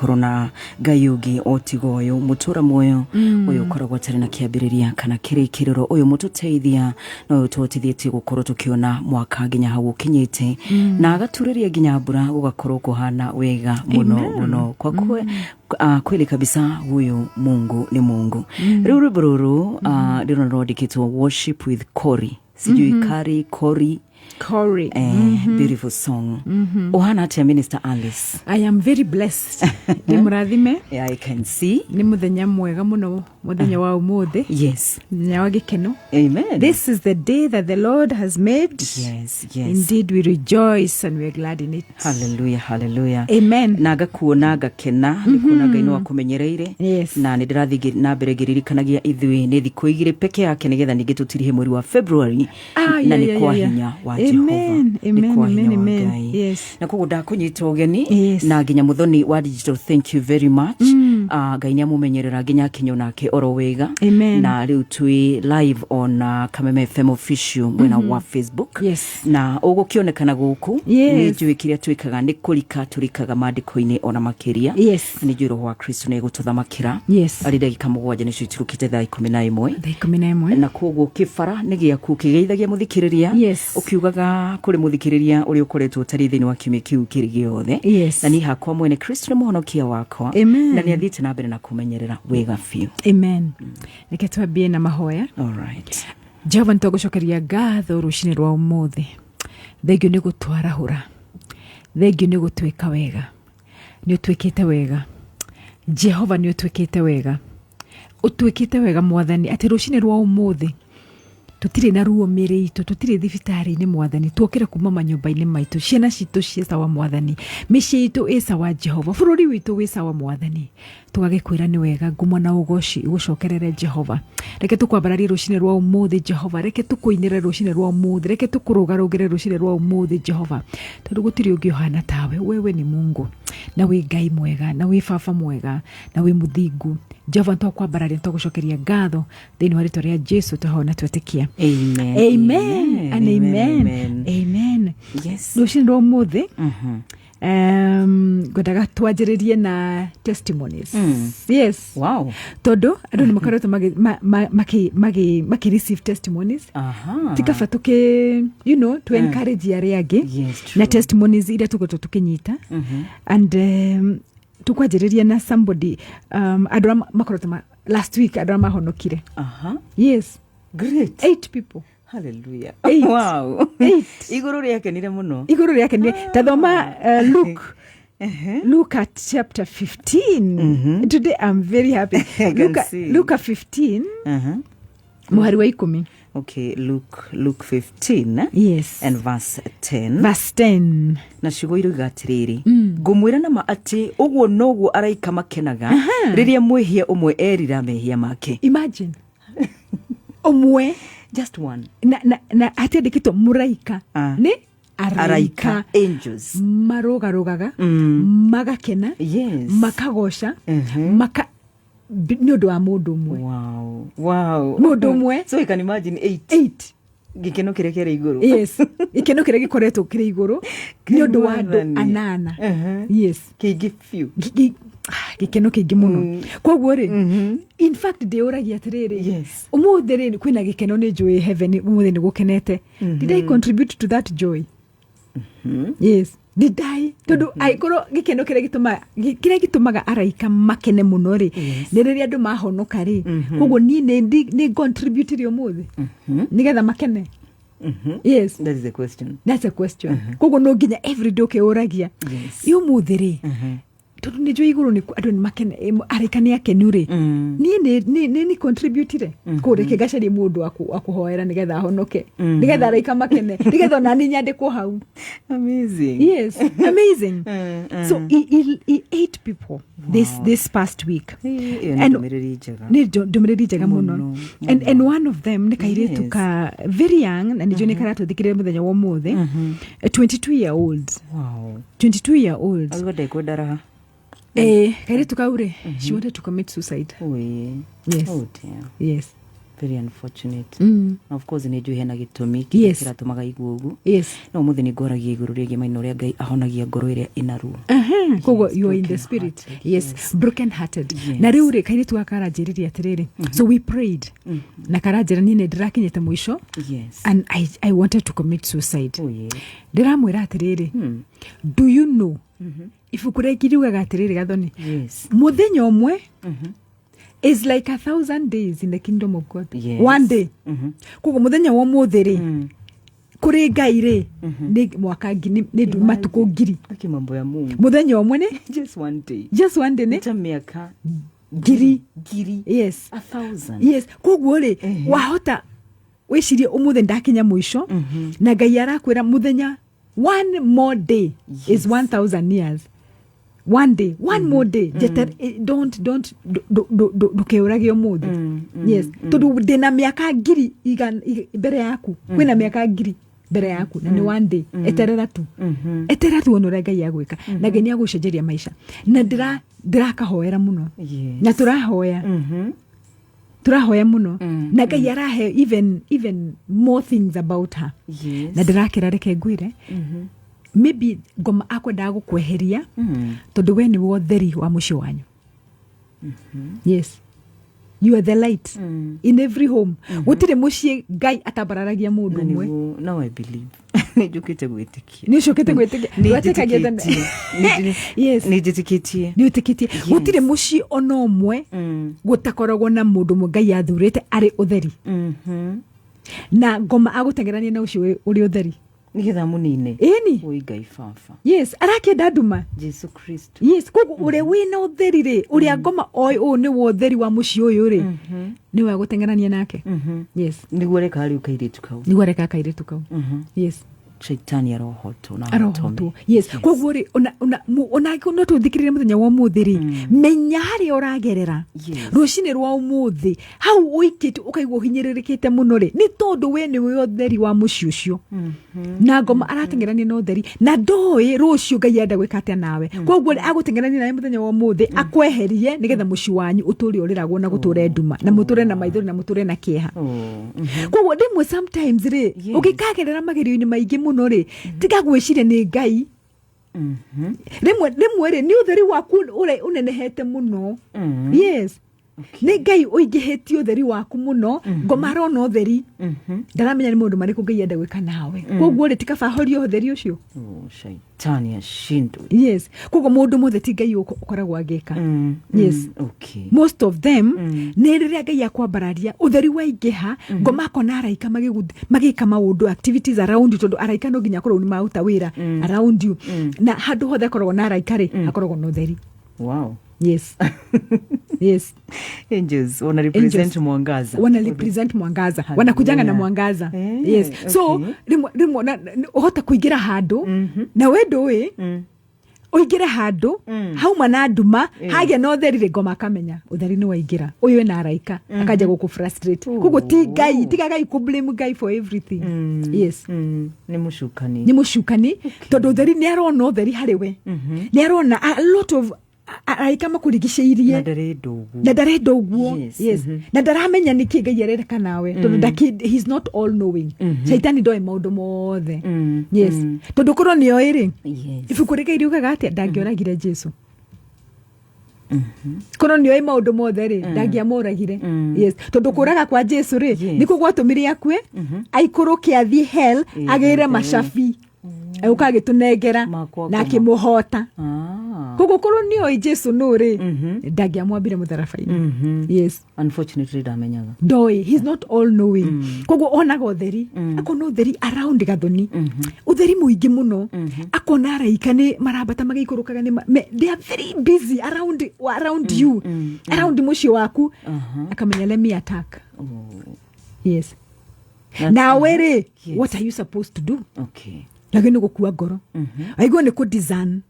Gũkorwo na Ngai ũngĩ o tiga ũyũ mũtũra muoyo, ũyũ ũkoragwo atarĩ na kĩambĩrĩria kana kĩrĩkĩrĩro, ũyũ mũtũteithia na ũyũ tũhotithĩtie gũkorwo tũkĩona mwaka nginya hau ũkinyĩte, na agaturĩria nginya mbura gũgakorwo kũhana wega mũno mũno kwa kwe. Kweli kabisa, huyu Mungu ni Mungu. Rĩu rwĩmbo rũrũ ndĩrona rwandĩkĩtwo "Worship with Cory", sijui Kari, Cory. Corey. Beautiful song. Ũhana atĩa, Minister Alice? I am very blessed. Ndĩ mũrathime. Yeah, I can see. Nĩ mũthenya mwega mũno, mũthenya wa ũmũthĩ. Mũthenya wa gĩkeno. Amen. This is the day that the Lord has made. Indeed, we rejoice and we are glad in it. Hallelujah, hallelujah. Amen. Na ngakuona ngakena nĩ kuona Ngai nĩ wakũmenyereire. Na nĩ ndĩrathiĩ na mbere ngĩririkanagia ithuĩ nĩ thikũ 2 peke yake nĩgetha ningĩ tũtirihe mweri wa February. Na nĩ kwa hinya wa Jehova. Nĩ kwa hinya wa Ngai. Na koguo ndakũnyita ũgeni na nginya Mũthoni wa digital, thank you very much. Ngai nĩ amũmenyerera nginya akinyo nake oro wega. Amen. Na rĩu twĩ live on Kameme FM official mwena wa Facebook. Na ũgũkĩonekana gũkũ. Nĩ njũĩ kĩrĩa twĩkaga nĩ kũrika tũrikaga maandĩko-inĩ ona makĩria. Nĩ njũĩ Roho wa Kristo nĩ egũtũthamakĩra. Arĩ ndagĩka 7 nĩcio iturũkĩte thaa 11. Thaa 11. Na koguo kĩbara nĩ gĩaku kĩgeithagia mũthikĩrĩria, ũkiugaga kũrĩ mũthikĩrĩria ũrĩa ũkoretwo ũtarĩ thĩinĩ wa kiumia kĩu kĩrĩ gĩothe. Na niĩ hakwa mwene, Kristo nĩ mũhonokia wakwa. Na nĩ athiĩte na mbere na kũmenyerera wega biũ. Amen. Reke twambie na mahoya. All right. Jehova, nĩ twagũcokeria ngatho rũcinĩ rwa ũmũthĩ. Thengio nĩ gũtwarahũra, thengio nĩ gũtwĩka wega. Nĩ ũtwĩkĩte wega, Jehova, nĩ ũtwĩkĩte wega, ũtwĩkĩte wega Mwathani, atĩ rũcinĩ rwa ũmũthĩ tũtirĩ na ruo mĩrĩ itũ, tũtirĩ thibitarĩ-inĩ Mwathani, tuokĩra kuma manyũmba-inĩ maitũ, ciana citũ ciĩ sawa Mwathani, mĩciĩ itũ ĩ sawa Jehova, bũrũri witũ wĩ sawa Mwathani. Tũgagĩkwĩra nĩ wega, ngumo na ũgoci igũcokerere Jehova. Reke tũkwambararie rũcinĩ rwa ũmũthĩ Jehova, reke tũkũinĩre rũcinĩ rwa ũmũthĩ, reke tũkũrũgarũgĩre rũcinĩ rwa ũmũthĩ Jehova, tondũ gũtirĩ ũngĩ ũhana tawe. Wewe ni Mungu na wĩ Ngai mwega na wĩ baba mwega na wĩ mũthingu. Jehova, nĩtwakwambararia, nĩtwagũcokeria ngatho thĩinĩ wa rĩtwa rĩa Jesu twahona twetĩkia. Amen. Amen and amen. Amen. Amen. Rũcinĩ rwa ũmũthĩ ngwendaga twanjĩrĩrie na testimonies. Yes. Tondũ andũ nĩ makoretwo maki receive testimonies. Ti kaba tũkĩ to encourage arĩa angĩ na testimonies iria tũkoretwo tũkĩnyita. And tũkwanjĩrĩria na somebody, andũ arĩa makoretwo last week, andũ arĩa mahonokire. Yes. Great. Eight people. Hallelujah. Eight. Eight. Igũrũ rĩakenire mũno. Igũrũ rĩake ta thoma Luke at chapter 15. Today I'm very happy. I can Luka, see. Luka 15 mũhari wa 10. Okay, Luke 15 and verse 10. Verse 10. Na ciugo iroiga atĩrĩrĩ, ngũmwĩra nama atĩ ũguo noguo araika makenaga rĩrĩa mwĩhia ũmwe erira mehia make. Imagine ũmwe. Just one. Na hatiandĩkĩtwo mũraika. Nĩ araika. Araika, angels. Marũgarũgaga magakena, makagoca maka nĩ ũndũ wa mũndũ ũmwe. Mũndũ ũmwe. So you can imagine eight. Eight. Gĩkeno kĩrĩa kĩarĩ igũrũ. Yes, gĩkeno kĩrĩa gĩkoretwo kĩrĩ igũrũ nĩ ũndũ wa andũ Mwathani. anana. Yes. Kĩingĩ biũ. Gĩkeno kĩingĩ mũno. Koguo rĩ, in fact ndĩũragia atĩrĩrĩ, ũmũthĩ rĩ kwĩna gĩkeno, nĩ njũĩ heaven ũmũthĩ nĩ gũkenete. Did I contribute to that joy? Yes, did I? Tondũ angĩkorwo gĩkeno kĩrĩa gĩtũmaga araika makene mũno rĩ, nĩ rĩrĩa andũ mahonoka rĩ, koguo niĩ nĩ contribute ũmũthĩ nĩgetha makene? Yes. That is the question. That's a question. Koguo no nginya every day ũkĩũragia ĩ ũmũthĩ rĩ, tondũ nĩ njũĩ igũrũ nĩ andũ nĩ makene, araika nĩ akenu rĩ, niĩ nĩ contributire kũu? Reke ngacarie mũndũ wa kũhoera nĩgetha ahonoke, nĩgetha araika makene, nĩgetha ona niĩ nyandĩkwo hau. Amazing. Yes, amazing. So eight people this past week. Ĩyo nĩ ndũmĩrĩri njega. Nĩ ndũmĩrĩri njega mũno. Mũno. And one of them nĩ kairĩtu ka very young, na nĩnjũĩ nĩ karatũthikĩrĩria mũthenya wa ũmũthĩ, a 22 year old. 22 year old. Auga ndekwenda raha. Eh, kairĩtu kau rĩ, she wanted to commit suicide. Ui. Yes. Oh dear. Yes. Very unfortunate. Na of course nĩ njũĩ hena gĩtũmi kĩrĩa kĩratũmaga igue ũguo. No ũmũthĩ nĩ ngwaragia igũrũ rĩgiĩ maina ũrĩa Ngai ahonagia ngoro ĩrĩa ĩna ruo. Koguo you are in the spirit. Yes, broken hearted. Na rĩu rĩ, kairĩtu gaka karanjĩrĩria atĩrĩrĩ, so we prayed na karanjĩra niĩ nĩ ndĩrakinyĩte mũico and I wanted to commit suicide. Oh, yes. Ndĩramwĩra atĩrĩrĩ, do you know ibuku rĩngĩ riugaga atĩrĩrĩ, Gathoni, mũthenya ũmwe is like 1,000 days in the kingdom of God. One day. Koguo mũthenya wa ũmũthĩ rĩ, kũrĩ Ngai rĩ, nĩ mwaka nĩ matukũ 1,000. Aki, mambo ya Mungu. Mũthenya ũmwe nĩ Just one day. Just one day nĩ ta mĩaka ngiri. Ngiri. 1,000. Yes, koguo rĩ, wahota wĩcirie ũmũthĩ ndakinya mũico, na Ngai arakwĩra mũthenya, one more day is 1,000 years. One day, one more day. Don't ndũkeũrage ũmũthĩ. Yes, tondũ ndĩna mĩaka ngiri mbere yaku, kwĩna mĩaka 1,000 mbere yaku, na nĩ one day. Eterera tu, eterera tu wone ũrĩa Ngai agwĩka, na Ngai nĩ agũcenjeria maica, na ndĩrakahoera mũno. Na tũrahoya, tũrahoya mũno, na Ngai arahe even more things about her. Na ndĩrakĩra, reke ngwĩre, maybe ngoma akwendaga gũkweheria tondũ we nĩwe ũtheri wa mũciĩ wanyu. Yes, you are the light in every home. Gũtirĩ mũciĩ Ngai atambararagia mũndũ Na ũmwe. Nĩguo, now I believe, nĩ njũkĩte gwĩtĩkia. Nĩ ũcokete gwĩtĩkia? Nĩ Ndwetĩkagia tene. njĩtĩkĩtie. Yes. Nĩ njĩtĩkĩtie. Nĩ ũtĩkĩtie gũtirĩ mũciĩ ona ũmwe gũtakoragwo na mũndũ ũmwe Ngai athurĩte arĩ ũtheri, na ngoma agũteng'erania na ũcio ũrĩ ũtheri nĩgetha mũnine. Ĩni. Oi, Ngai baba. Yes, arakĩenda nduma. Jesu Kristo. Yes, koguo ũrĩa wĩna ũtheri rĩ, ũrĩa ngoma oĩ ũũ nĩwe ũtheri wa mũciĩ ũyũ rĩ, nĩwe agũteng'erania nake. Yes. Nĩguo reka rĩu kairĩtu kau. Nĩguo areka kairĩtu kau. Yes. Shaitani arohotwo na arohotwo. Yes, koguo rĩ, ona no tũthikĩrĩrie mũthenya wa ũmũthĩ rĩ, menya harĩa ũragerera. Rũcinĩ rwa ũmũthĩ, hau ũikĩte ũkaigua ũhinyĩrĩrĩkĩte mũno rĩ, nĩ tondũ we nĩwe ũtheri wa mũciĩ ũcio, na ngoma arateng'erania na ũtheri, na ndoĩ rũciũ Ngai enda gwĩka atĩa nawe. Koguo rĩ, agũteng'erania nawe mũthenya wa ũmũthĩ akweherie nĩgetha mũciĩ wanyu ũtũre ũrĩragwo na gũtũre nduma na mũtũre na maithori na mũtũre na kĩeha. Oh, Koguo rĩmwe, sometimes rĩ, ũngĩkagerera magerio-inĩ maingĩ mũno rĩ, tiga gwĩciria nĩ Ngai. Rĩmwe rĩmwe rĩ, nĩ ũtheri waku ũrĩa ũnenehete mũno. Yes, nĩ Ngai ũingĩhĩtie ũtheri waku mũno. Ngoma arona ũtheri, ndaramenya nĩ maũndũ marĩkũ Ngai enda gwĩka nawe. Koguo rĩ, tikaba ahorie ũtheri ũcio. Oh, shaitani ashindwe. Yes, koguo mũndũ mothe ti Ngai ũkoragwo agĩka. Yes. Most of them nĩ rĩrĩa Ngai akwambararia, ũtheri waingĩha, ngoma akona araika magĩka maũndũ, activities around you, tondũ araika no nginya akorwo nĩ maruta wĩra around you, na handũ hothe akoragwo na araika rĩ, hakoragwo na ũtheri. Yes. Angels wana represent Angels. mwangaza. Wana represent mwangaza, wanakujanga na mwangaza. Yes, so rĩmwe ũhota kũingĩra handũ na we ndũĩ, ũingĩre handũ hauma na nduma, hagĩa na ũtheri rĩ, ngoma akamenya ũtheri nĩ waingĩra, ũyũ ena araika, akanja gũkũ frustrate. Koguo ti Ngai, tiga Ngai kũ blame Ngai for everything. Yes. Nĩ mũcukani. Nĩ mũcukani, tondũ ũtheri nĩ arona ũtheri harĩ we, nĩ arona a lot of araika makũrigicĩirie. Na ndarenda ũguo. Na ndarenda ũguo. Yes, na ndaramenya nĩkĩ Ngai arereka nawe, tondũ he's not all knowing. Shaitani ndoĩ maũndũ mothe. Yes, tondũ korwo nĩoĩ rĩ, ibuku rĩngĩ riugaga atĩa? Ndangĩoragire Jesu. Korwo nĩoĩ maũndũ mothe rĩ, ndangĩamũragire. Yes, tondũ kũraga kwa Jesu rĩ, nĩkuo gwatũmire akue, aikũrũke athiĩ hell, agĩre macabi, agũka agĩtũnengera Makwa na ngoma. akĩmũhota. Ah. Koguo korwo nĩoĩ Jesu nũ rĩ, ndangĩamwambire mũtharaba-inĩ. Yes. Unfortunately ndamenyaga. Ndoĩ, he's not all knowing. Koguo onaga ũtheri, akona ũtheri around Gathoni, ũtheri mũingĩ mũno, akona araika nĩ marambata magĩikũrũkaga, nĩ they are very busy around you, around mũciĩ waku. Akamenya, let me attack. Oh. Yes. Nawe rĩ, what are you supposed to do? Lakini nĩ gũkua ngoro, aigua nĩ kũ discern.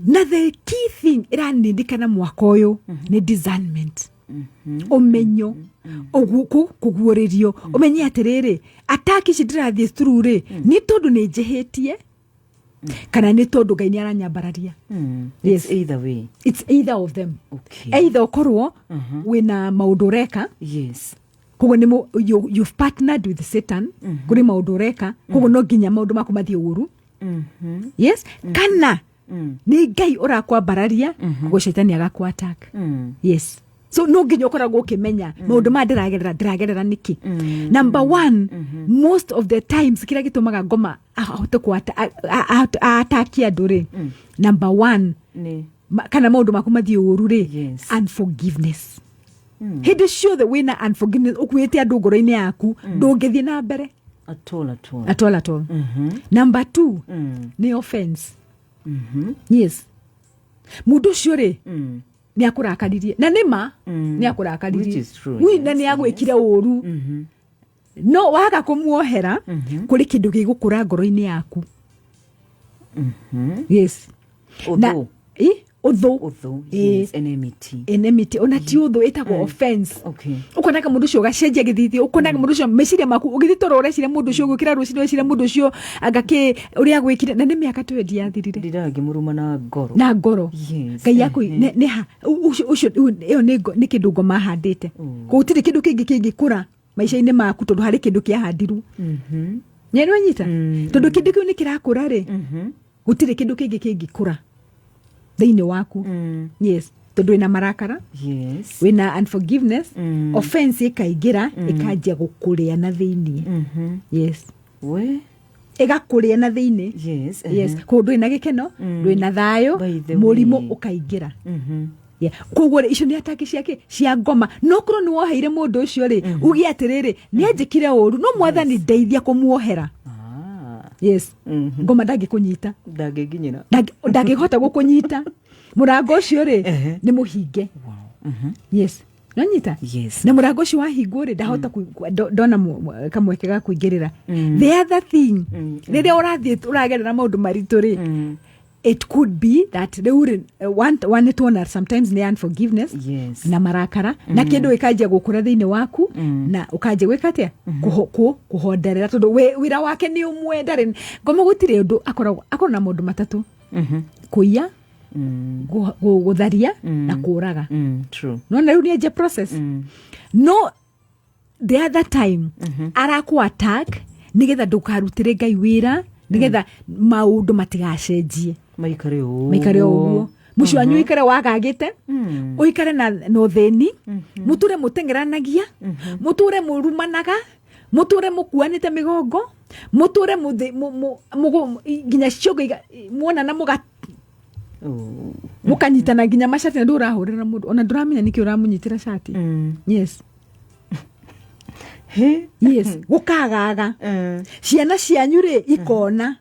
Na the key thing ĩranindikana mwaka ũyũ nĩ discernment, ũmenyo, kũguũrĩrio, ũmenye atĩrĩrĩ, attack ici ndĩrathiĩ through rĩ, nĩ tondũ nĩ njĩhĩtie kana nĩ tondũ Ngai nĩ aranyambararia. Yes. It's either way. It's either of them. Either ũkorwo wĩna maũndũ ũreka. Koguo nĩ you've partnered with Satan. Kũrĩ maũndũ ũreka, koguo no nginya maũndũ maku mathiĩ ũru. Yes, kana nĩ Ngai ũrakwambararia, koguo caitani agakũ attack. Yes, so no nginya ũkoragwo ũkĩmenya maũndũ maya ndĩragerera nĩkĩ. Number one, most of the times kĩrĩa gĩtũmaga ngoma ahote aataki andũ rĩ, number one, nĩ kana maũndũ maku mathiĩ ũru rĩ, unforgiveness. Hĩndĩ ciothe wĩna unforgiveness, ũkuĩte andũ ngoro-inĩ yaku, ndũngĩthiĩ na mbere. At all, at all. At all, at all. Number two nĩ offense. Yes, mũndũ ũcio rĩ, nĩ akũrakaririe na nĩ ma nĩ akũrakaririe. Which is true, Ui, na nĩ agwĩkire ũru, no waga kũmuohera, kũrĩ kĩndũ gĩgũkũra ngoro-inĩ yaku. Yes. Na Ũthũ. Ĩ, ũthũ. Ũthũ. Ĩ. Yes, enmity. Enmity, ona ti ũthũ, ĩtagwo offense. Ũkonaga mũndũ ũcio ũgacenjia gĩthithi, ũkonaga mũndũ ũcio meciria maku ũgĩthiĩ toro ũreciria mũndũ ũcio, ũgĩũkĩra rũcinĩ ũreciria mũndũ ũcio anga kĩ ũrĩa agwĩkire, na nĩ mĩaka 20 yathirire. Ndindaga ngĩmũruma na ngoro. Na ngoro. Ngai yaku nĩ ha ũcio ũcio ĩyo nĩ kĩndũ ngoma ahandĩte. Gũtirĩ kĩndũ kĩngĩ kĩngĩkũra maica-inĩ maku tondũ harĩ kĩndũ kĩahandirwo. Nĩ wanyita? Tondũ kĩndũ kĩu nĩ kĩrakũra rĩ, gũtirĩ kĩndũ kĩngĩ kĩngĩkũra thĩinĩ waku. Yes, tondũ wĩna marakara, wĩna unforgiveness, offense ĩkaingĩra, ĩkanjia gũkũrĩa na thĩinĩ. Yes. We. Ĩgakũrĩa na thĩinĩ. Yes, koguo ndũrĩ na gĩkeno, ndũrĩ na thayũ. By the Mũrimũ way. ũkaingĩra. Yeah. Koguo rĩ, icio nĩ ataki ciake cia ngoma. No korwo nĩ woheire mũndũ ũcio rĩ, uge atĩrĩrĩ, nĩ anjĩkire ũru, no Mwathani ndeithia kũmuohera. Yes, ngoma ndangĩkũnyita. Ndangĩnginyĩra. Ndangĩhota gũkũnyita. Mũrango ũcio rĩ, nĩ mũhinge. Yes, nonyita? Yes. Na mũrango ũcio wahingwo rĩ, ndahota ndona kamweke ga kũingĩrĩra. The other thing, rĩrĩa ũrathiĩ ũragerera maũndũ maritũ rĩ, it could be that rĩu rĩ, one nĩ tuona sometimes nĩ unforgiveness na marakara na kĩndũ gĩkanjia gũkũra thĩinĩ waku, na ũkanjia gwĩka atĩa? Kũhonderera, tondũ wĩra wake nĩ ũmwe. Ndarĩ ngoma, gũtirĩ ũndũ akoragwo na maũndũ matatũ: kũiya, gũtharia na kũraga. True. Nona rĩu nĩ anjia process. No the other time arakũ attack nĩgetha ndũkarutĩre Ngai wĩra, nĩgetha maũndũ matigacenjie. Maikare ũguo. Maikare o ũguo, mũciĩ wanyu ũikare wagagĩte, ũikare na ũthĩni, mũtũre mũteng'eranagia, mũtũre mũrumanaga, mũtũre mũkuanĩte mĩgongo, mũtũre nginya ciongo muonana mũga mũkanyitana nginya macati, na ndũrahũrĩra mũndũ, ona ndũramenya nĩkĩ ũramũnyitĩra cati. Yes. He. Yes, gũkagaga. Ciana cianyu rĩ, ikona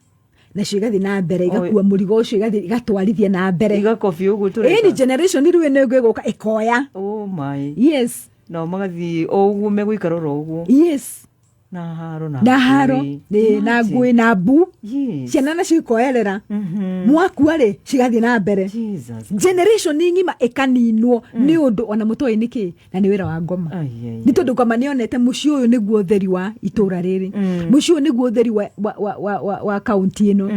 nacio igathiĩ na mbere, igakua mũrigo ũcio, igathiĩ igatwarithia na mbere. Igakobi ũguo Ĩni tũreka. Generation rĩu ĩno ĩngĩ ĩgũka ĩkoya. Oh my. Yes. Nao magathiĩ o ũguo megũikara oro ũguo. Yes. Na haro na Na haro. ngũĩ. Ĩ, na Imagine. ngũĩ na mbu. Ciana nacio ikoerera. Mwakua rĩ, cigathiĩ na mbere. Jesus. Generation ng'ima ĩkaninwo nĩ ũndũ ona mũtoĩ nĩkĩ, na nĩ wĩra wa ngoma. Ai, ai, Nĩ tondũ ngoma nĩonete mũciĩ ũyũ nĩguo ũtheri wa itũra rĩrĩ, mũciĩ ũyũ nĩguo ũtheri wa kaunti ĩno,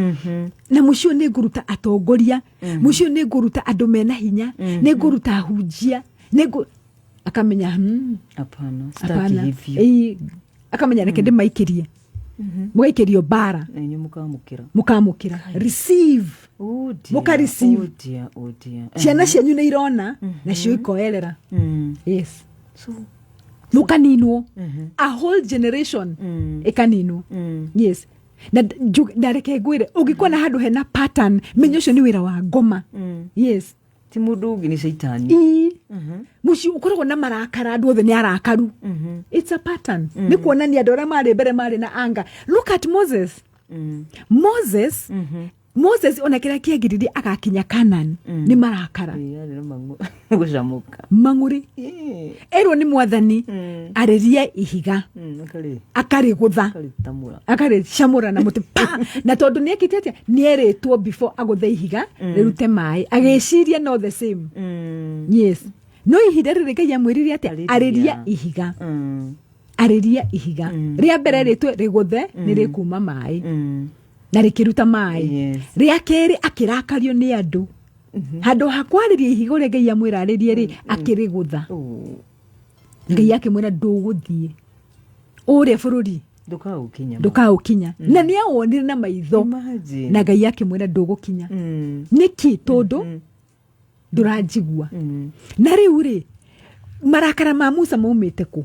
na mũciĩ ũyũ nĩ ngũruta atongoria, mũciĩ ũyũ nĩ ngũruta andũ mena hinya, nĩ ngũruta ahunjia, nĩ ngũ akamenya, Hapana, sitaki hapana. hivyo. Ĩĩ, akamenya reke ndĩmaikĩrie, mũgaikĩrio mbara. Na inyuĩ mũkamũkĩra. Mũkamũkĩra, receive. Oh dear. Mũka receive. Oh dear, oh dear. Ciana cianyu nĩ irona nacio ikoerera. Yes. So, Mũkaninwo, a whole generation ĩkaninwo. Yes, na na reke ngwĩre, ũngĩkona handũ hena pattern, menya ũcio nĩ wĩra wa ngoma. Yes. Ti mũndũ ũngĩ, nĩ caitani. Ii, mũciĩ ũkoragwo na marakara, andũ othe nĩ arakaru. It's a pattern. Nĩ kuonania andũ arĩa marĩ mbere marĩ na anga. Look at Moses. Moses, Moses ona kĩrĩa kĩagiririe agakinya Canaan nĩ marakara. Ĩĩ, arĩ na gũcamũka. Mang'ũrĩ. Ĩĩ. Erwo nĩ Mwathani arĩrie ihiga, akarĩgũtha, akarĩtamũra. Akarĩcamũra na mũtĩ pa. Na tondũ nĩ ekĩte atĩa? Nĩ erĩtwo before agũthe ihiga rĩrute maĩ, agĩciria no the same. Yes, no ihinda rĩrĩ Ngai amwĩrire atĩa? Arĩria. Arĩria ihiga. Arĩria ihiga rĩa mbere rĩtwe rĩgũthe, nĩ rĩkuma maĩ, na rĩkĩruta maĩ. Rĩa kerĩ akĩrakario nĩ andũ, handũ ha kwarĩria ihiga ũrĩa Ngai amwĩra arĩrie rĩ, akĩrĩgũtha. Oh. Ngai akĩmwĩra, "Ndũgũthiĩ ũrĩa bũrũri." Ndũkaũkinya. Ndũkaũkinya, na nĩ awonire na maitho. Imagine. Na Ngai akĩmwĩra, "Ndũgũkinya." Nĩkĩ? Tondũ ndũranjigua. Na rĩu rĩ, marakara ma Musa maumĩte kũ?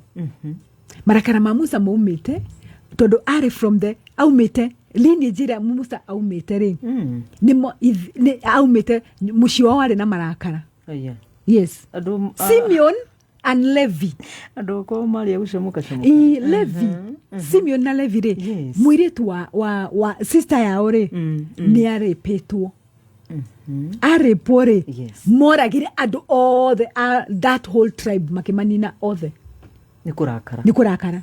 Marakara ma Musa maumĩte tondũ arĩ from the aumĩte lineage ĩrĩa Musa aumĩte rĩ, nĩmo nĩ aumĩte mũciĩ wao warĩ na marakara. Aya. Yes. Andũ Simeon and Levi. Andũ akorwo marĩa gũcomoka comoka. I Levi, Simeon na Levi rĩ, mũirĩtu wa sister yao rĩ, nĩ arĩpĩtwo. Arĩpwo rĩ, moragire andũ othe a that whole tribe, makĩmanina othe. Nĩ kũrakara. Nĩ kũrakara.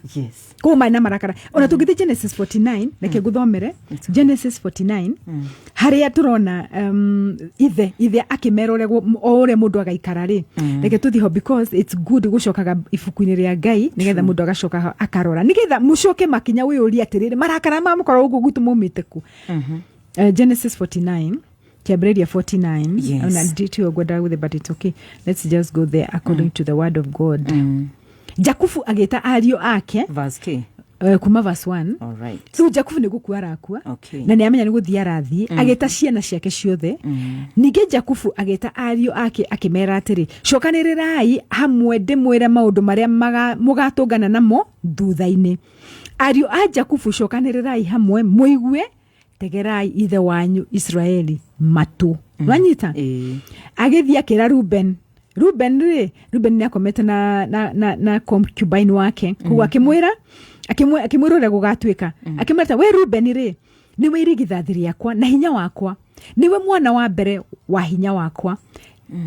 Koguo marĩ na marakara. Ona tũngĩthiĩ Genesis 49, reke ngũthomere Genesis 49, harĩa tũrona ithe akĩmera ũrĩa o ũrĩa mũndũ agaikara rĩ. Reke tũthiĩ ho because it's good gũcokaga ibuku-inĩ rĩa Ngai, nĩgetha mũndũ agacoka ho akarora, nĩgetha mũcoke makinya wĩyũrie atĩrĩrĩ, marakara ma mũkorwo gũkũ gwitũ maumĩte kũ? Genesis 49, kĩambĩrĩria 49. Ona nditiwe ngwendaga gũthiĩ, but it's okay, let's just go there according to the word of God. Jakubu agĩta ariũ ake. Verse K. Kuma verse 1. All right. Rĩu Jakubu nĩ gũkua arakua. Na nĩ amenya nĩ gũthiĩ arathiĩ. Agĩta ciana ciake ciothe. Ningĩ Jakubu agĩta ariũ ake, akĩmera atĩrĩ, "Cokanĩrĩrai hamwe ndĩmwĩre maũndũ marĩa mũgatũngana namo thutha-inĩ. Ariũ a Jakubu, cokanĩrĩrai hamwe mũigue, tegerai ithe wanyu Israeli matũ." Wanyita? Ĩĩ. Agĩthiĩ akĩra Ruben. Ruben rĩ, Ruben nĩ akomete na concubine wake, koguo akĩmwĩra ũrĩa gũgatuĩka. Akĩmwĩra ta, "We Ruben rĩ, nĩwe irigithathi rĩakwa na hinya wakwa, nĩwe mwana wa mbere wa hinya wakwa,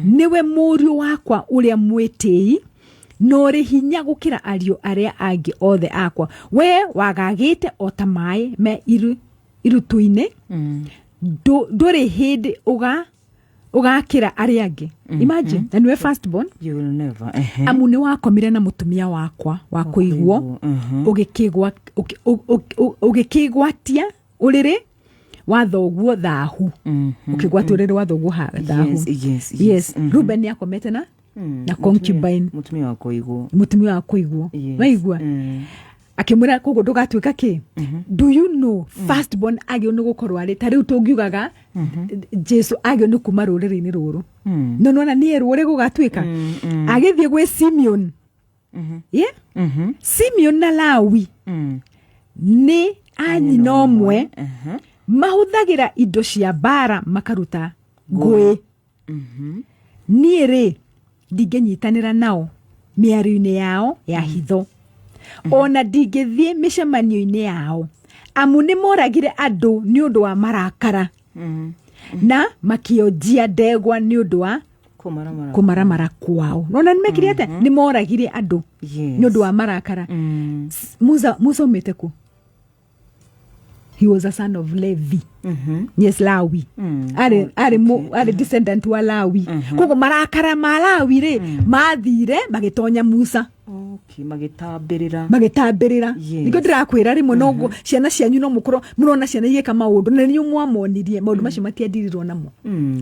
nĩwe mũriũ wakwa ũrĩa mwĩtĩi na ũrĩ hinya gũkĩra ariũ arĩa angĩ othe akwa. We wagagĩte o ta maĩ me irutu-inĩ, ndũrĩ hĩndĩ ũgakĩra arĩa angĩ." Imagine, na nĩwe first born. You will never. Ehe. "Amu nĩ wakomire na mũtumia wakwa wa kũigwo, ũgĩkĩgwatia ũrĩrĩ wa thoguo thahu." Ũkĩgwatia ũrĩrĩ wa thoguo thahu. Yes. Ruben nĩ akomete na concubine. Mũtumia wa kũigwo. Mũtumia wa kũigwo. Waigua? Akĩmwĩra, "Koguo ndũgatuĩka kĩ." Do you know first born agĩrĩirwo nĩ gũkorwo arĩ ta rĩu tũngiugaga Jesu agĩrĩirwo nĩ kuma rũrĩrĩ-inĩ rũrũ, no nona nĩ erwo ũrĩa gũgatuĩka. Agĩthiĩ gwĩ Simeon, yeah? Simeon na Lawi nĩ a nyina ũmwe, mahũthagĩra indo cia mbara makaruta ngũĩ. Niĩ rĩ, ndingĩnyitanĩra nao mĩario-inĩ yao ya hitho, ona ndingĩthiĩ mĩcemanio-inĩ yao, amu nĩ moragire andũ nĩ ũndũ wa marakara na makĩonjia ndegwa nĩ ũndũ wa Kũmaramara. Kũmaramara kwao. Nona nĩ mekire atĩa? Nĩ moragire andũ nĩ ũndũ wa marakara. Musa aumĩte kũ? He was a son of Levi. Yes, Lawi. Arĩ descendant wa Lawi. Koguo marakara ma Lawi rĩ, mathire magĩtonya Musa. Okay, magĩtambĩrĩra. Magĩtambĩrĩra. Nĩkĩo ndĩrakwĩra, rĩmwe no ciana cianyu no mũkorwo mũrona ciana igĩka maũndũ na nĩ mwamonirie maũndũ macio, matiandirirwo namo.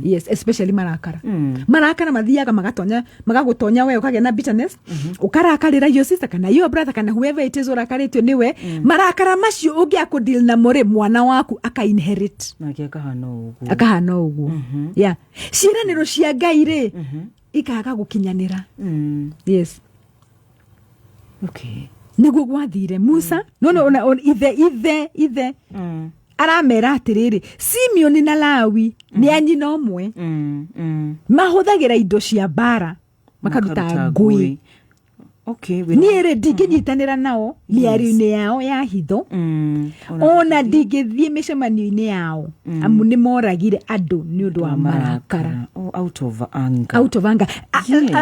Yes, especially marakara. Marakara mathiaga magatonya, magagũtonya we, ũkagĩa na bitterness, ũkarakarĩra your sister kana your brother kana whoever it is ũrakarĩtio nĩwe. Marakara macio ũngĩaga kũdeal namo rĩ, mwana waku aka inherit. Nake akahana o ũguo. Akahana o ũguo. Yeah, ciĩranĩro cia Ngai rĩ, ikaga gũkinyanĩra. Yes. Nĩguo gwathire Musa. No ona ithe aramera atĩrĩrĩ, Simeoni na Lawi nĩ a nyina ũmwe, mahũthagĩra indo cia mbara makaruta ngũĩ. Niĩ rĩ, ndingĩnyitanĩra nao mĩario-inĩ yao ya hitho, ona ndingĩthiĩ mĩcemanio-inĩ yao, amu nĩ moragire andũ nĩ ũndũ wa marakara. Oh, out of anger. Out of anger.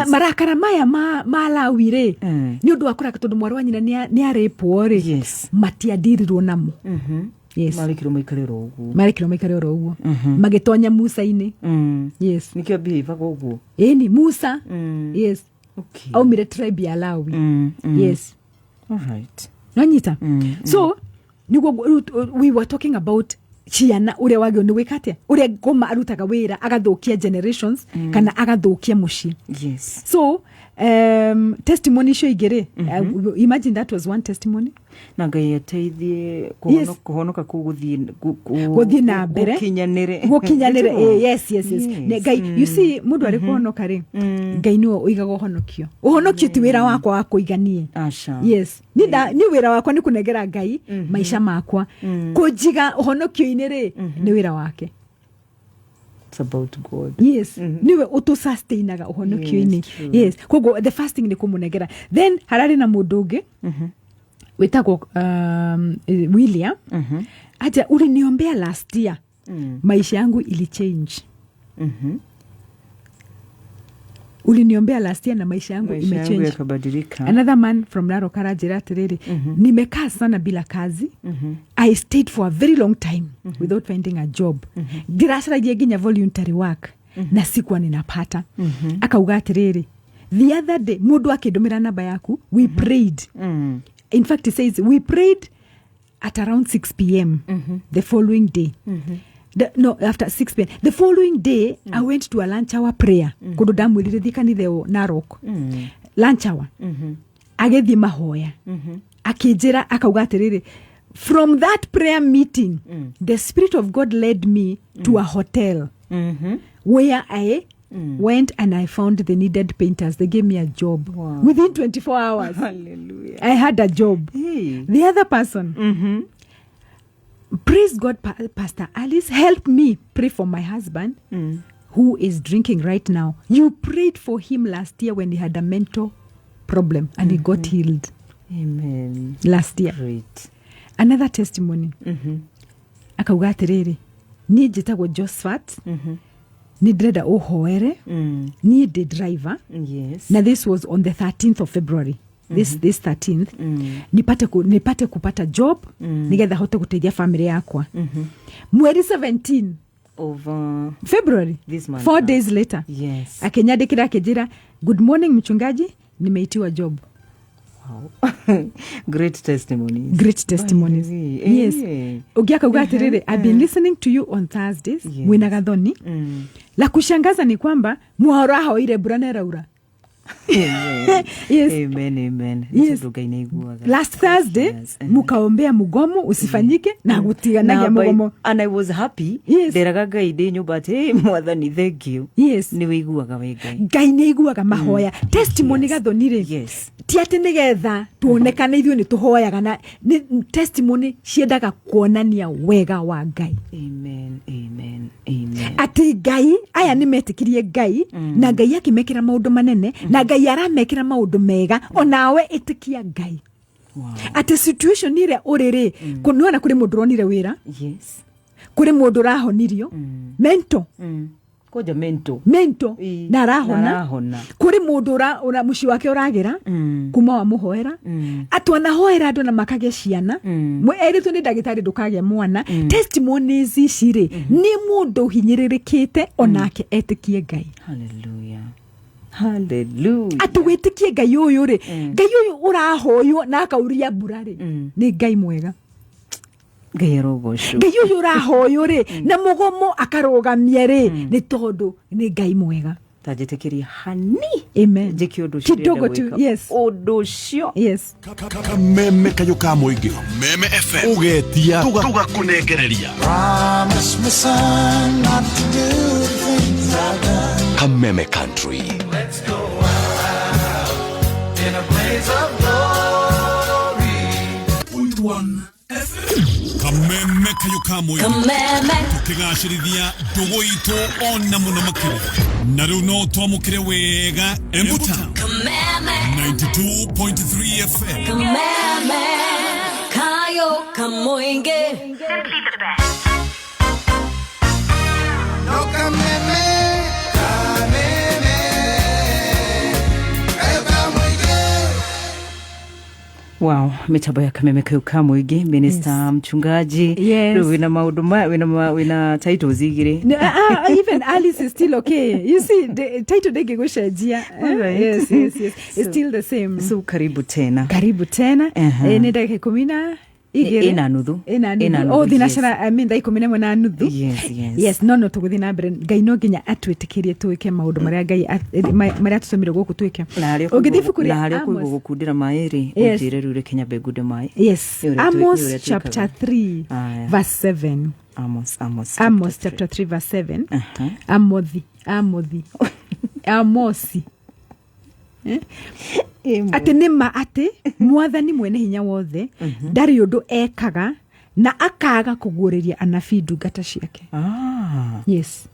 Marakara maya ma Lawi rĩ, nĩ ũndũ wa kũraka tondũ mwarĩ wa nyina nĩ arĩpwo rĩ, matiandirirwo namo. Yes. Marekirwo maikare oro ũguo. Marekirwo maikare oro ũguo, magĩtonya Musa-inĩ. Yes. Nĩkĩo behavior ũguo. Ĩni Musa. Yes. Aumire tribe ya Lawi. Yes. All right. Nanyita? So nĩguo we were talking about ciana, ũrĩa wagĩrĩirwo nĩ gwĩka atĩa, ũrĩa ngoma arutaga wĩra agathũkia generations kana agathũkia mũciĩ. So Testimony icio ingĩ rĩ, imagine that was one testimony. Na Ngai ateithie. Yes. Kũhonoka kũu gũthiĩ Gũthiĩ na mbere. Gũkinyanĩre. Gũkinyanĩre. Nĩguo? Yes. Ngai, you see, mũndũ arĩ kũhonoka rĩ, Ngai nĩwe ũigaga ũhonokio. Ũhonokio ti wĩra wakwa wa kũiganie. Aca. Yes, nĩ wĩra wakwa nĩ kũnengera Ngai maica makwa. Kũnjiga ũhonokio-inĩ rĩ, nĩ wĩra wake. It's about God. Yes, niwe ũtũsustainaga ũhonokio-inĩ. Yes, true. Yes, koguo the first thing nĩ kũmũnengera. Then hararĩ na mũndũ ũngĩ wĩtagwo William. Aja uliniombea last year, maisha yangu ilichange. Uliniombea last year na maisha yangu Maisha yangu imechange. yakabadilika. Another man from Narok aranjĩra atĩrĩrĩ, nimekaa sana bila kazi. I stayed for a very long time without finding a job. Ndĩracaragia nginya voluntary work na sikuwa ninapata. Akauga atĩrĩrĩ, the other day mũndũ akĩndũmĩra namba yaku, we prayed. In fact, he says we prayed at around 6 p.m. the following day. No, after 6 p.m. the following day, I went to a lunch hour prayer. Kũndũ ndamwĩrire thiĩ kanitha ĩyo Narok. Lunch hour. Agĩthiĩ mahoya. Akĩnjĩra, akauga atĩrĩrĩ, from that prayer meeting, the Spirit of God led me to a hotel where I went and I found the needed painters. They gave me a job. Wow. Within 24 hours. Hallelujah. I had a job. Hey. The other person, praise God, Pastor Alice, help me pray for my husband who is drinking right now. You prayed for him last year when he had a mental problem and he got healed Amen. last year. Great. Another testimony. Akauga atĩrĩrĩ, niĩ njĩtagwo Josephat, nĩ ndĩrenda ũhoere, niĩ ndĩ driver. Na this was on the 13th of February, this 13th, nipate kupata job nigetha hote guteithia family yakwa. Mweri 17 Of February, this month 4 now. days later, akinyandĩkĩra akĩnjĩra, "Good morning mchungaji, nimeitiwa job." Wow. Great testimonies. Great testimonies. By the way, Yes. Ũngĩ akauga atĩrĩrĩ, "I've been listening to you on Thursdays mwĩna Gathoni. La kushangaza ni kwamba mwahorahoire mbura na ĩraura." Amen. Yes. Amen, amen. Yes. Tondũ Ngai nĩaiguaga. Last Thursday mukaombea mugomo usifanyike na gutiganagia Na by- mugomo. And I was happy. Nderaga Ngai ndĩ nyũmba atĩ, "Hey, Mwathani, thank you." Nĩ wĩiguaga we Ngai. Ngai nĩ aiguaga mahoya. Testimony, Gathoni rĩ, ti atĩ nĩgetha tuonekane ithuĩ nĩ tũhoyaga, na nĩ testimony ciendaga kuonania wega wa Ngai. Amen, amen, amen. Atĩ Ngai aya nĩ metĩkirie Ngai na Ngai akĩmekĩra maũndũ manene na Ngai aramekĩra maũndũ mega. Onawe ĩtĩkia Ngai atĩ situation ĩrĩa ũrĩ rĩ, nĩwona kũrĩ mũndũ ũronire wĩra, kũrĩ mũndũ ũrahonirio mental. Koja mental. Mental. Na arahona. Na arahona. Kũrĩ mũndũ ũra mũciĩ wake ũragĩra kuma wamũhoera. Atwanahoera andũ na makagĩa ciana. Erĩtwo nĩ ndagĩtarĩ ndũkagĩa mwana. Testimonies ici rĩ, nĩ mũndũ ũhinyĩrĩrĩkĩte onake etĩkie Ngai. Hallelujah. Hallelujah. Atĩ wĩtĩkie Ngai ũyũ rĩ, Ngai ũyũ ũrahoywo na akauria mbura rĩ, nĩ Ngai mwega. Ngai arogocwo. Ngai ũyũ ũrahoywo rĩ na mũgomo akarũgamia rĩ, nĩ tondũ nĩ Ngai mwega. Ta njĩtĩkĩria hani Amen. njĩke ũndũ ũcio Kidogo ndĩrenda tu. gwĩka. Yes. Ũndũ ũcio. Yes. Kameme kayũ ka mũingĩ. Meme FM. Ũgetia tũgakũnengereria. Promise me, son, not to do the things I've done. Kameme Country. Let's go out in a blaze of glory. Kameme kayũ ka mũingĩ. Kameme. Tũkĩgacĩrithia ndũgũ itũ ona mũno makĩria. Na rĩu no twamũkĩre wega Embu Town. Kameme. 92.3 FM. Kameme. Kayo Kamoinge. Simply the best. No kameme, kameme, kayo ka mũingĩ. Wow, mitambo ya Kameme kau ka mũingĩ, minister, mchungaji. Yes. Rĩu wĩna maũndũ ma wĩna titles igĩrĩ. No, even Alice is still okay. You see, the title ndĩngĩgũcenjia. Eh? Alright. Yes. It's still the same. So karibu tena. Karibu tena. Aha. Nĩ ndagĩka 18. Igĩrĩ. Ĩna nuthu. Ĩna Ĩna nuthu. nuthu, Oh, yes. thinacara, I mean, 11 na nuthu. Yes, yes. Yes, no tũgũthiĩ na mbere. Ngai no nginya atwĩtĩkĩrie twĩke maũndũ marĩa Ngai marĩa tũtũmire gũkũ twĩke. Na harĩa Ũngĩthiĩ ũkũigua- ibuku na rĩa harĩa ũkũigua Amos. gũkundĩra maĩ rĩ, Yes. ũnjĩre rĩu reke nyambe ngunde maĩ. Yes. Nĩ ũrĩa Amos nĩ ũrĩa chapter twĩkaga. 3 Aya. verse 7. Amos, Amos, Amos chapter 3 verse 7. Aha. Amothi, Amothi. Amosi. Atĩ nĩ ma atĩ mwathani mwene hinya wothe ndarĩ ũndũ ekaga na akaga kũguũrĩria anabii ndungata ciake. Ah, Yes.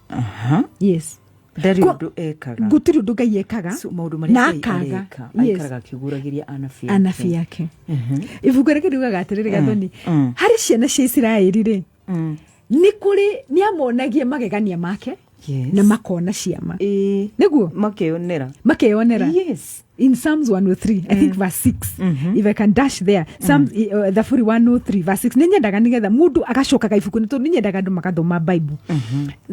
aha. Yes. Ndarĩ ũndũ ekaga. Gũtirĩ ũndũ Ngai ekaga So, maũndũ marĩa na Ngai akaga. areka, Yes. aikaraga akĩguũragĩria anabii ake. Anabii ake. Ibuku rĩkĩ riugaga atĩrĩrĩ, Gathoni, harĩ ciana cia Isiraeli rĩ, nĩ kũrĩ nĩ amonagie magegania make Yes. na makona ciama. Ĩĩ. Nĩguo Makeyonera. makeyonera. Yes. In Psalms 103, I think verse 6, if I can dash there, Psalms, Thaburi 103 verse 6, nĩ nyendaga nĩgetha mũndũ agacokaga ibuku-inĩ tondũ nĩ nyendaga andũ magathoma Bible.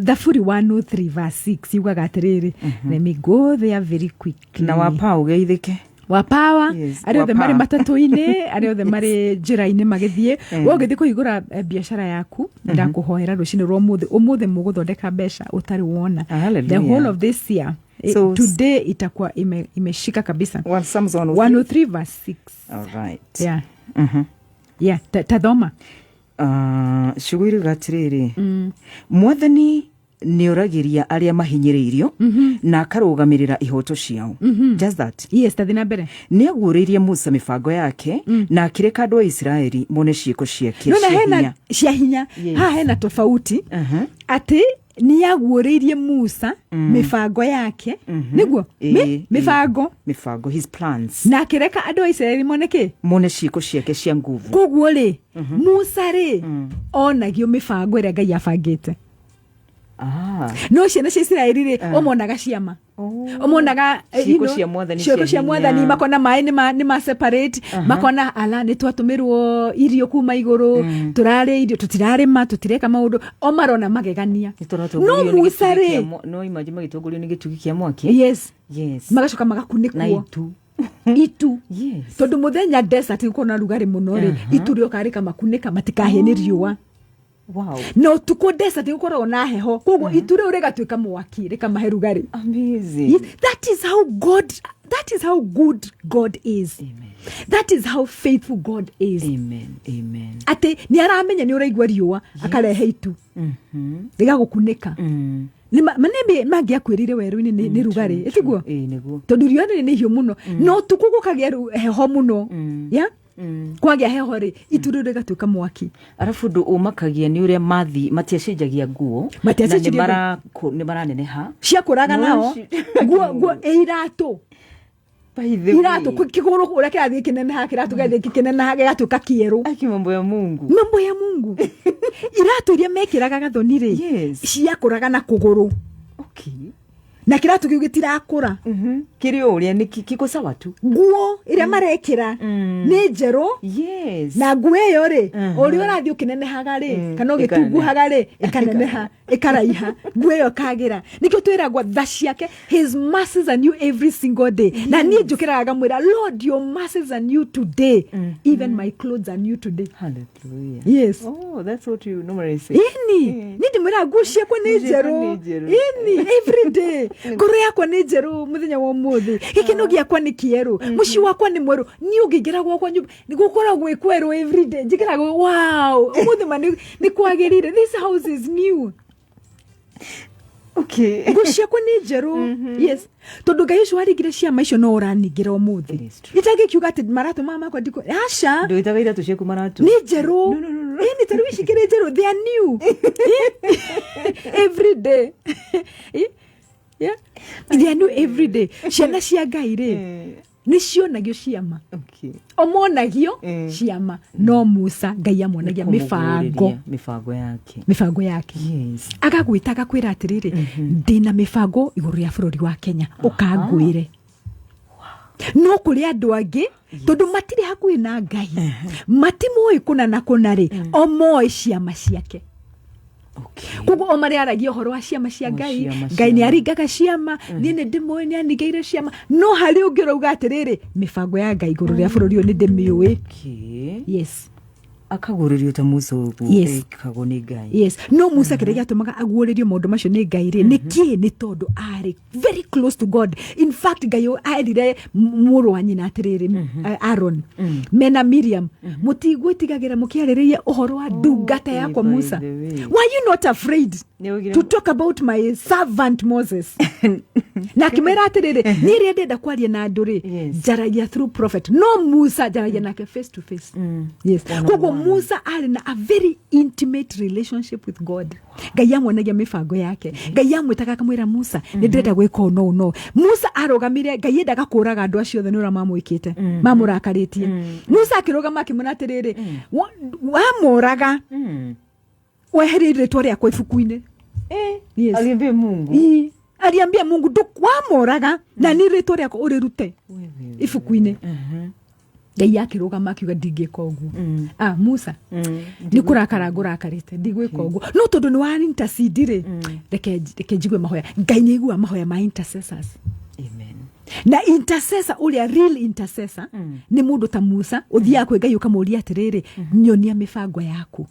Thaburi 103 verse 6 yugaga atĩrĩrĩ, let me go there very quickly. Na wapa ũgeithĩke. Wa power. Yes, arĩa othe wa marĩ power. matatũ-inĩ, arĩa othe marĩ njĩra-inĩ magĩthiĩ, we ũgĩthiĩ kũhingũra biacara yaku, ndakũhoera rũcinĩ rwa ũmũthĩ, ũmũthĩ mũgũthondeka mbeca ũtarĩ wona. Hallelujah. The whole of this year, So- today itakuwa imeshika kabisa. One Psalms 103. 103 verse 6. All right. Yeah. Yeah, tathoma. Ah, ciugo iruga atĩrĩrĩ, mwathani nĩ oragĩria arĩa mahinyĩrĩirio na akarũgamĩrĩra ihoto ciao. Just that. Yes, tathi na mbere. Nĩ aguũrĩirie Musa mĩbango yake na akĩreka andũ a Isiraeli mone ciĩko ciake Nona cia hena hinya. cia hinya. Yes. Haha hena tofauti Mhm. atĩ nĩ aguũrĩirie Musa mĩbango yake, nĩguo. Ĩĩ, ĩĩ. Mĩbango. Mĩbango, his plans. Na akĩreka andũ a Isiraeli mone kĩ? Mone ciĩko ciake cia nguvu. Koguo rĩ, Musa rĩ, onagio mĩbango ĩrĩa Ngai abangĩte. Ah. No ciana cia Isiraeli rĩ, omonaga ciama, omonaga Ciĩko cia Mwathani ciĩko cia cia hinya. mwathani, makona maĩ nĩ ma separate, makona ala nĩ twatũmĩrwo irio kuma igũrũ, tũrarĩa irio, tũtirarĩma, tũtireka maũndũ, o marona magegania. Nĩ tũratongorio No nĩ Musa gĩtugĩ kĩa rĩ, no imagine magĩtongorio nĩ gĩtugĩ kĩa mwaki. Yes. Yes. Magacoka Na magakunĩkwo. Itu. Itu. Yes. Tondũ mũthenya desert gũkorwo na rugarĩ mũno rĩ, itu rĩoka rĩkamakunĩka matikahĩe nĩ riũa. Wow. Na ũtukũ desert gũkoragwo na heho, koguo itu rĩu rĩgatuĩka mwaki rĩkamahe rugarĩ. Amazing. Yes, that is how God, that is how good God is. Amen. That is how faithful God is. Amen. Amen. Atĩ nĩ aramenya nĩ ũraigua riũa, akarehe itu rĩgagũkunĩka. Nĩ mangĩakwĩrire werũ-inĩ nĩ rugarĩ, ĩtiguo? Ĩĩ, nĩguo. Tondũ riũa nĩ ihiũ mũno, no ũtukũ gũkagĩa heho mũno, ya kwagĩa heho rĩ, itu rĩu rĩgatuĩka mwaki. Arabu ũndũ ũmakagia nĩ ũrĩa mathi matiacenjagia nguo. Matiacenjirie Na nĩ maraneneha. Ciakũraga No, nao nguo iratũ. By the way. Iratũ kĩgũrũ ũrĩa kĩrathiĩ kĩneneha, kĩratũ gĩathiĩ kĩneneha gĩgatuĩka kĩerũ. Aki mambo ya Mungu. Mambo ya Mungu. Iratũ iria mekĩraga, Gathoni, rĩ, Yes. ciakũraga na kũgũrũ. Okay. Na kĩratũ kĩu gĩtirakũra. Kĩrĩ o ũrĩa nĩ kiko sawa tu. Nguo ĩrĩa marekĩra nĩ njerũ. Yes. Na nguo ĩyo rĩ, o ũrĩa ũrathiĩ ũkĩnenehaga rĩ, kana ũgĩtunguhaga rĩ, ĩkaneneha, ĩkaraiha, nguo ĩyo ĩkagĩra. Nĩkĩo twĩragwo tha ciake, his mercies are new every single day. Na niĩ njũkĩraga ngamwĩra, "Lord, your mercies are new today, even my clothes are new today." Hallelujah. Yes. Oh, that's what you normally say. Ĩni niĩ ndĩmwĩraga nguo ciakwa nĩ Nguo ciakwa njerũ. nĩ njerũ. Ĩni every day ngoro yakwa nĩ njerũ mũthenya wa ũmũthĩ, gĩkeno gĩakwa nĩ kĩerũ, mũciĩ wakwa nĩ mwerũ. Niĩ ũngĩingĩra gwakwa nyũmba nĩ gũkoragwo gwĩ kwerũ every day. Njĩkĩraga, "Wow, ũmũthĩ ma nĩ kwagĩrĩire, this house is new." Okay. Nguo ciakwa nĩ njerũ. Yes, tondũ Ngai ũcio waringire ciama icio no ũraningĩra ũmũthĩ. It is true. Itangĩkiuga atĩ maratũ maya makwa ndikũ, aca. Ndũĩtaga iratũ ciaku maratũ. Nĩ njerũ. No, no, no, no. Ĩni tarĩu ici kĩrĩ njerũ, they are new every day. Yeah. They are new every day. Ciana cia Ngai rĩ, nĩ cionagio ciama. Okay. Omonagio ciama, no Musa Ngai amonagia mĩbango. Kũmũguũrĩria mĩbango yake. Mĩbango yake. Yes. Agagwĩta agakwĩra atĩrĩrĩ, ndĩna mĩbango igũrũ rĩa bũrũri wa Kenya, ũkangwĩre. No kũrĩ andũ angĩ, tondũ matirĩ hakuhĩ na Ngai, matimũĩ kũna na kũna rĩ, o moĩ ciama ciake. Koguo o marĩa aragia ũhoro wa ciama cia O Ngai, ciama, Ngai nĩ ciama. aringaga ciama, niĩ nĩ ndĩmũĩ, nĩ aningĩire ciama. No harĩ ũngĩ ũrauga atĩrĩrĩ, mĩbango ya Ngai igũrũ rĩa bũrũri ũyũ nĩ ndĩmĩũĩ. Yes. Akagũrĩrio ta Musa ũguo Yes. ekagwo nĩ Ngai. Yes, no Musa kĩrĩa gĩatũmaga aguũrĩrio maũndũ macio nĩ Ngai rĩ, nĩ kĩĩ? Nĩ tondũ arĩ very close to God. In fact, Ngai erire mũrũ wa nyina atĩrĩrĩ, Aaron mena Miriam, mũtigwĩtigagĩra mũkĩarĩrĩria ũhoro wa ndungata yakwa by Musa. the way. Why you not afraid Nĩaugire- to talk about my servant Moses? Na akĩmwĩra atĩrĩrĩ, niĩ rĩrĩa ndĩrenda kwaria na andũ rĩ, njaragia through prophet, no Musa njaragia nake face to face. Yes, koguo Musa arĩ na a very intimate relationship with God. Ngai amwonagia mĩbango yake, Ngai amwĩtaga akamwĩra, "Musa, nĩ ndĩrenda gwĩka ũũ." No Musa arũgamire, Ngai endaga kũraga andũ acio othe nĩ ũrĩa mamwĩkĩte, mamũrakarĩtie. Musa akĩrũgama akĩmwĩra atĩrĩrĩ, "Wamoraga, weherie rĩtwa rĩakwa ibuku-inĩ." Yes. Aliambia Mungu. Ii. Aliambia Mungu, "Wamoraga na nĩ rĩtwa rĩakwa ũrĩrute ibuku-inĩ." Ngai akĩrũgama akiuga, "Ndingĩka ũguo." Ah, Musa, nĩ kũrakara ngũrakarĩte, ndigwĩka ũguo, no tondũ nĩ wa intercede rĩ, reke njigue mahoya. Ngai nĩ aiguaga mahoya ma intercessors. Amen. Na intercessor ũrĩa real intercessor nĩ mũndũ ta Musa, ũthiaga kwĩ Ngai ũkamũria atĩrĩrĩ, "Nyonia mĩbango yaku."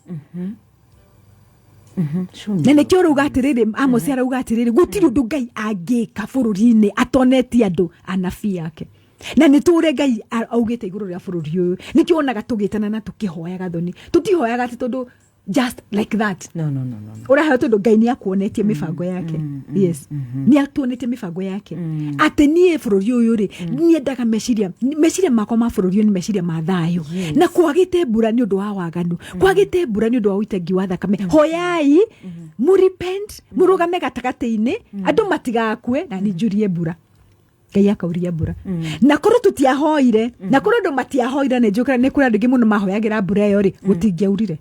Show me. Na nĩkĩo ũrauga atĩrĩrĩ, Amos arauga atĩrĩrĩ, gũtirĩ ũndũ Ngai angĩka bũrũri-inĩ atonetie andũ anabii ake. Na nĩ tũre Ngai augĩte igũrũ rĩa bũrũri ũyũ, nĩkĩo wonaga tũgĩtana na tũkĩhoyaga thoni. Tũtihoyaga atĩ tondũ just like that. No. Ũrahoya tondũ Ngai nĩ akuonetie mĩbango yake. Yes, nĩ atuonetie mĩbango yake atĩ niĩ bũrũri ũyũ rĩ, niendaga meciria makwa ma bũrũri ũyũ nĩ meciria ma thayũ. Na kwagĩte mbura nĩ ũndũ wa waganu, kwagĩte mbura nĩ ũndũ wa ũitengi wa thakame. Hoyai mũrepent, mũrũgame gatagatĩ-inĩ, andũ matigakue, na nĩ njurie mbura. Ngai akauria mbura. Na korwo tũtiahoire, na korwo andũ matiahoire, nĩ njũkĩra nĩ kũrĩ andũ aingĩ mũno mahoyagĩra mbura ĩyo rĩ, gũtingĩaurire.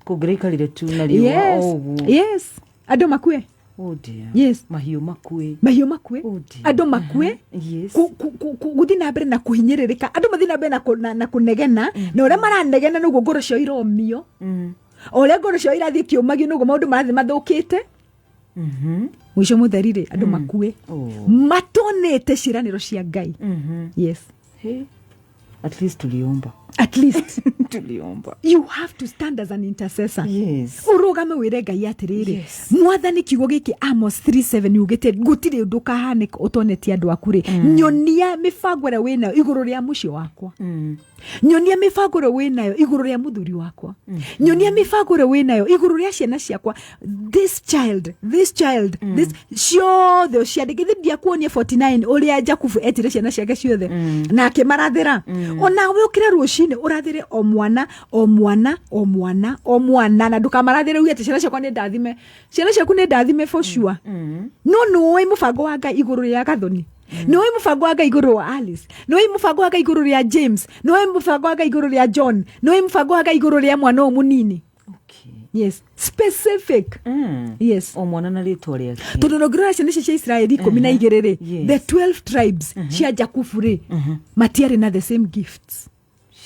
Kũngĩraikarire tu na riũa Yes. o ũguo. Yes, andũ makue. Oh dear. Yes. Mahiũ makue. Mahiũ makue. Oh dear. Andũ makue. Gũthiĩ na mbere na kũhinyĩrĩrĩka, andũ mathiĩ na mbere na kũnegena, na ũrĩa maranegena noguo ngoro ciao iromio. O ũrĩa ngoro ciao irathiĩ kĩũmagio, noguo maũndũ marathiĩ mathũkĩte. Mũico mũtheri rĩ, andũ makue Oh. matonete ciĩranĩro cia Ngai. Yes. Hey. At least tuliomba. At least. Tuliomba. You have to stand as an intercessor. Ũrũgame wĩre Ngai atĩrĩrĩ, "Mwathani, kiugo gĩkĩ Amos 3:7 yugĩte gũtirĩ ũndũ ũkahanĩka ũtonetie andũ aku rĩ, nyonia mĩbango ĩrĩa wĩnayo igũrũ rĩa mũciĩ wakwa, nyonia mĩbango ĩrĩa wĩnayo igũrũ rĩa mũthuri wakwa, nyonia mĩbango ĩrĩa wĩnayo igũrũ rĩa ciana ciakwa, this child, this child, this ciothe ũciandĩke." Githĩ ndiakuonia 49 ũrĩa Jakubu etire ciana ciake ciothe na akĩmarathĩra? Onawe ũkĩre rũcinĩ ũrathĩre o mwana, o mwana, o mwana, o mwana, na ndũkamarathĩre uge atĩ ciana ciakwa nĩ ndathime. Ciana ciaku nĩ ndathime for sure, no nĩũĩ mũbango wa Ngai igũrũ rĩa Gathoni, nĩũĩ mũbango wa Ngai igũrũ wa Alice, nĩũĩ mũbango wa Ngai igũrũ rĩa James, nĩũĩ mũbango wa Ngai igũrũ rĩa John, nĩũĩ mũbango wa Ngai igũrũ rĩa mwana ũyũ mũnini. Yes, specific. Yes. O mwana na rĩtwa rĩake. Tondũ nongĩrora ciana icio cia Israeli 12 rĩ, the 12 tribes cia Jakubu rĩ, matiarĩ na the same gifts.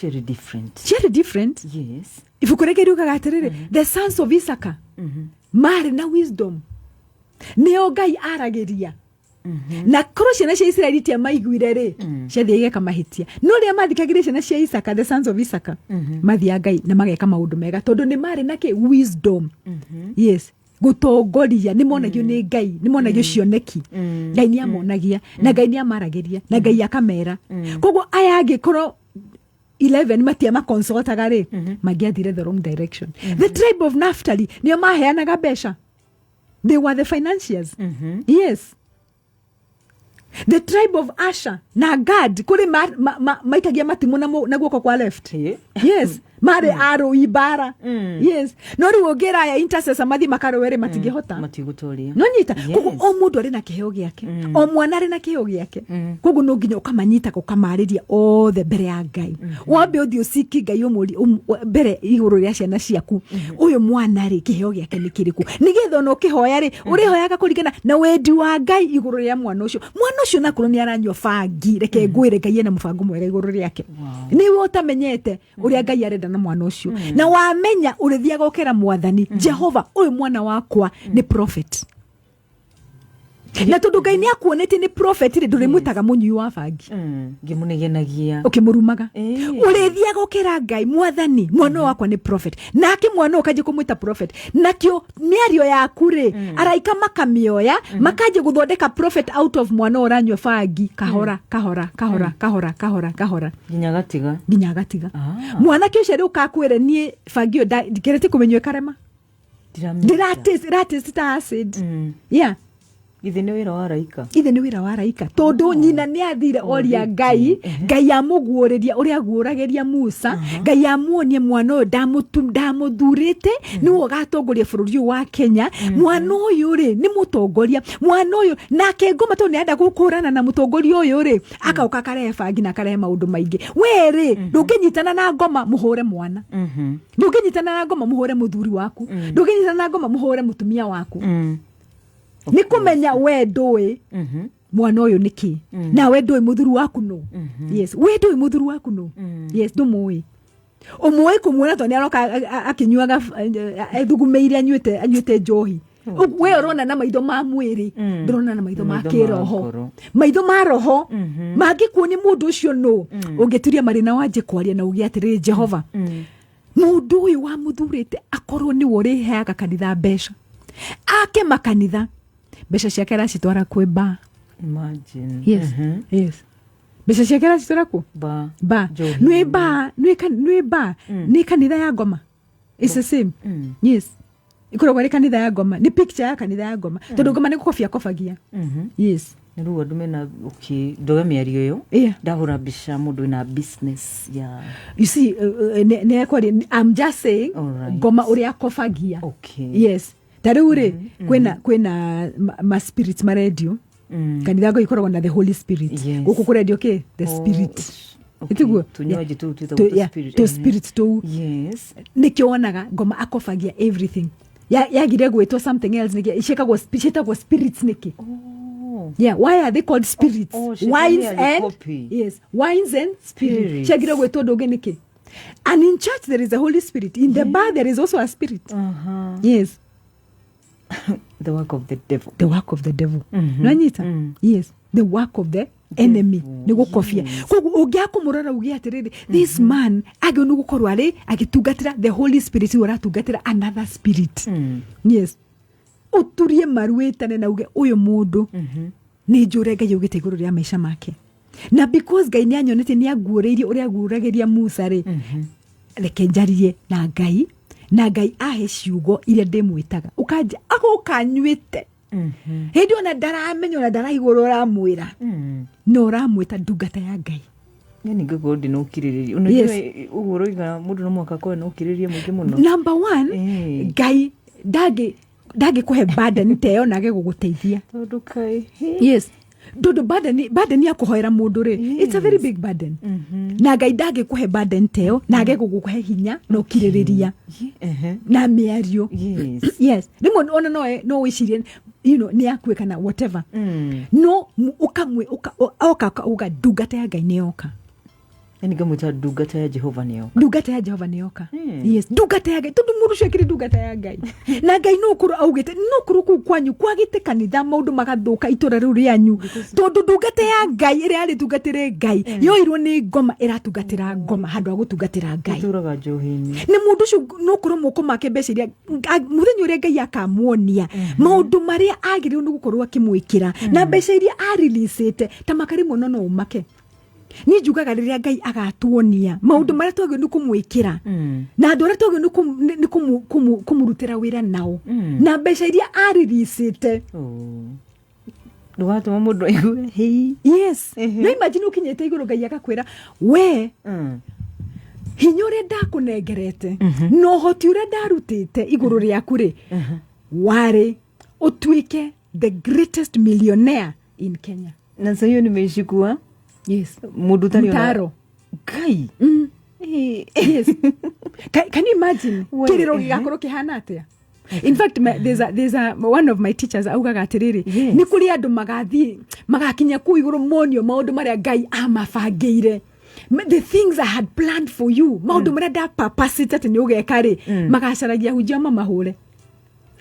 Very different. Ciarĩ different. Ibuku rĩngĩ riugaga atĩrĩrĩ, the sons of Isaka marĩ na wisdom, nĩo Ngai aragĩria. Na korwo ciana cia Israeli tia maiguire rĩ, ciathiĩ igeka mahĩtia. No rĩrĩa mathikagĩrĩria ciana cia Isaka, the sons of Isaka, mathiaga Ngai na mageka maũndũ mega tondũ nĩ marĩ na kĩ? Wisdom. Yes, gũtongoria nĩ monagio nĩ Ngai, nĩ monagio cioneki. Ngai nĩ amonagia na Ngai nĩ amaragĩria na Ngai akamera. Koguo aya angĩ korwo 11 matiamaconsultaga rĩ, mangĩathire the wrong direction. The tribe of Naphtali nĩo maheanaga mbeca. They were the financiers. Yes. The tribe of Asher na Gad, kũrĩ maikagia matimũ na guoko kwa left. Yes, marĩ arũi mbara. Yes, no rĩu ũngĩra aya intercessor mathiĩ makarũe rĩ, matingĩhota. Matigũtoria. No nyita. Koguo o mũndũ arĩ na kĩheo gĩake, o mwana arĩ na kĩheo gĩake. Koguo no nginya ũkamanyita, ũkamarĩria othe mbere ya Ngai. Wambe ũthiĩ ũciki Ngai ũmũrie mbere igũrũ rĩa ciana ciaku, ũyũ mwana rĩ, kĩheo gĩake nĩ kĩrĩkũ? Nĩgetha ona ũkĩhoya rĩ, ũrĩhoyaga kũringana na wendi wa Ngai igũrũ rĩa mwana ũcio. Mwana ũcio nakorwo nĩ aranyua bangi, reke ngwĩre, Ngai ena mũbango mwega igũrũ rĩake. Nĩwe ũtamenyete ũrĩa Ngai arenda. na mwana ũcio na wamenya ũrĩthiaga ũkera Mwathani Jehova, ũyũ mwana wakwa nĩ prophet, na tondũ Ngai nĩ akuonetie nĩ prophet rĩ, ndũrĩmwĩtaga mũnyui wa bangi. Ngĩmũnegenagia. Ũkĩmũrumaga. Ũrĩthiaga ũkĩra Ngai, Mwathani, mwana ũyũ wakwa nĩ prophet, nake mwana ũyũ ũkanjia kũmwĩta prophet, nakĩo mĩario yaku rĩ, araika makamĩoya, makanjia gũthondeka prophet out of mwana ũyũ ũranyua bangi, kahora kahora kahora kahora kahora kahora, nginya gatiga. Nginya agatiga. Ah. Mwanake ũcio rĩu kakwĩre, niĩ bangi ĩyo ngeretie kũmĩnyua ĩkarema. Ndiramĩenda. Ndĩrataste ta acid. Yeah. Githĩ nĩ wĩra wa raika? Ithe nĩ wĩra wa raika, tondũ nyina nĩ athire oria Ngai, Ngai amũguũrĩria ũrĩa aguũragĩria Musa, Ngai amuonie mwana ũyũ ndamũthurĩte nĩwe ũgatongoria bũrũri ũyũ wa Kenya. Mwana ũyũ rĩ, nĩ mũtongoria mwana ũyũ, nake ngoma tondũ nĩ arenda gũkũrana na mũtongoria ũyũ rĩ, agoka akarehe bangi na akarehe maũndũ maingĩ. We rĩ, ndũngĩnyitana na ngoma mũhũre mwana, ndũngĩnyitana na ngoma mũhũre mũthuri waku, ndũngĩnyitana na ngoma mũhũre mũtumia waku. Nĩ kũmenya we ndũĩ mwana ũyũ nĩ kĩ, na we ndũĩ mũthuri waku nũ. Yes, we ndũĩ mũthuri waku nũ. Yes, ndũmũĩ, ũmũĩ kũmuona tondũ nĩ aroka akĩnyuaga, ethugumĩire, anyuĩte njohi. We ũrona na maitho ma mwĩrĩ, ndũrona na maitho ma Maitho ma kĩroho. ngoro. Maitho ma roho mangĩkuonia mũndũ ũcio nũ, ũngĩturia marĩ na wanjie kwaria na uge atĩrĩrĩ, Jehova, mũndũ ũyũ wamũthurĩte akorwo nĩwe ũrĩheaga kanitha mbeca, ake makanitha, mbeca ciake aracitwara kwĩ ba. Imagine. Yes, yes, mbeca ciake aracitwara kũ? Ba. Ba. Njohi. Nwĩ ba, nwĩ ba nĩ kanitha ya ngoma. It's the same. Yes, ikoragwo ĩrĩ kanitha ya ngoma, nĩ picture ya kanitha ya ngoma, tondũ ngoma nĩ gũkobia kobagia. Yes. Nĩ rĩu andũ mena, okay, ndoya mĩario ĩyo, ndahũra mbica mũndũ wĩna business ya You see, nĩ ekwaria, I'm just saying. Ngoma ũrĩa akobagia. Yes, ta rĩu rĩ, kwĩna ma spirits marendio. Kanitha ngo ikoragwo na the Holy Spirit. Gũkũ kũrendio kĩ? The spirit. Ĩtiguo? Tũnywaji tũu twĩtagwo Yeah, tũ spirit. tũ spirit tũu. Nĩkĩo wonaga ngoma akobagia everything. Yagire gwĩtwo something else nĩkĩ? Ciĩtagwo spirits nĩkĩ? Oh. Yeah, why are they called spirits? Oh, shetani Wines and alicopy. Yes, wines and spirit. Spirits. Ciagire gwĩtwo ũndũ ũngĩ nĩkĩ? And in church there is a Holy Spirit, in the bar there is also a spirit. Yes. The work of the devil. The work of the devil. Nonyita? Yes, the work of the enemy nĩ gũkobia. Koguo ũngĩaga kũmũrora uge atĩrĩrĩ, this man agĩrĩirwo nĩ gũkorwo arĩ agĩtungatĩra the Holy Spirit, ũyũ ũratungatĩra another spirit. Yes, ũturie maru wĩtane na uge, ũyũ mũndũ nĩ njũre Ngai augĩte igũrũ rĩa maica make, na because Ngai nĩ anyonetie, nĩ anguũrĩirie ũrĩa aguũragĩria Musa rĩ, reke njarie na Ngai, na Ngai ahe ciugo iria ndĩmwĩtaga. Ũkanja agoka anyuĩte hĩndĩ ona ndaramenya, ona ndaraigua ũrĩa ũramwĩra, no ũramwĩta ndungata ya Ngai. Yani ngĩkorwo ndĩ na ũkirĩrĩria. Unajua ũguo ũroiga, mũndũ no mũhaka akorwo na ũkirĩrĩria mũingĩ mũno. Number one, Ngai ndangĩkũhe burden ta ĩyo nage gũgũteithia. Tondũ kaĩ Yes, tondũ burden ya kũhoera mũndũ rĩ, it's a very big burden, na Ngai ndangĩkũhe burden ta ĩyo nage gũgũkũhe hinya na ũkirĩrĩria na mĩario. Yes, rĩmwe ona no wĩcirie nĩ akue kana whatever, no ũkamwe oka uga ndungata ya Ngai nĩ yoka. Yani ngamwĩta ndungata ya Jehova nĩyo. Ndungata ya Jehova nĩ yoka. Yes, ndungata ya Ngai, tondũ mũndũ ũcio akĩrĩ ndungata ya Ngai, na Ngai no ũkorwo augĩte, no ũkorwo kũu kwanyu kwagĩte kanitha, maũndũ magathũka itũra rĩu rĩanyu, tondũ ndungata ya Ngai ĩrĩa yarĩtungatĩre Ngai yoirwo nĩ ngoma, ĩratungatĩra ngoma handũ ha gũtungatĩra Ngai. Ĩtũraga njohi-inĩ. Nĩ mũndũ ũcio no ũkorwo moko make mbeca iria mũthenya ũrĩa Ngai akamuonia maũndũ marĩa agĩrĩirwo nĩ gũkorwo akĩmwĩkĩra na mbeca iria arilicĩte ta makari mũno, no ũmake. Niĩ njugaga rĩrĩa Ngai agatuonia maũndũ marĩa twagĩrĩirwo nĩ kũmwĩkĩra na andũ arĩa twagĩrĩirwo nĩ kũmũrutĩra wĩra nao na mbeca iria arilicĩte. Oh. Ndũgatũma mũndũ aigue hĩ. Yes. No imagine ũkinyĩte igũrũ, Ngai agakwĩra, we, hinya ũrĩa ndakũnengerete na ũhoti ũrĩa ndarutĩte igũrũ rĩaku rĩ, warĩ ũtuĩke the greatest millionaire in Kenya. Na sasa hiyo nimeishikua mũndũ ũtarĩ ona- Mtaro. Ngai. Yes, can you imagine? We, Kĩrĩro gĩgakorwo kĩhana atĩa? In fact, there's a one of my teachers augaga atĩrĩrĩ, nĩ kũrĩ andũ magathiĩ magakinya kũu igũrũ monio maũndũ marĩa Ngai amabangĩire. The things I had planned for you, maũndũ marĩa ndapapacĩte atĩ nĩ ũgeka rĩ, magacaragia hunjia mamahũre.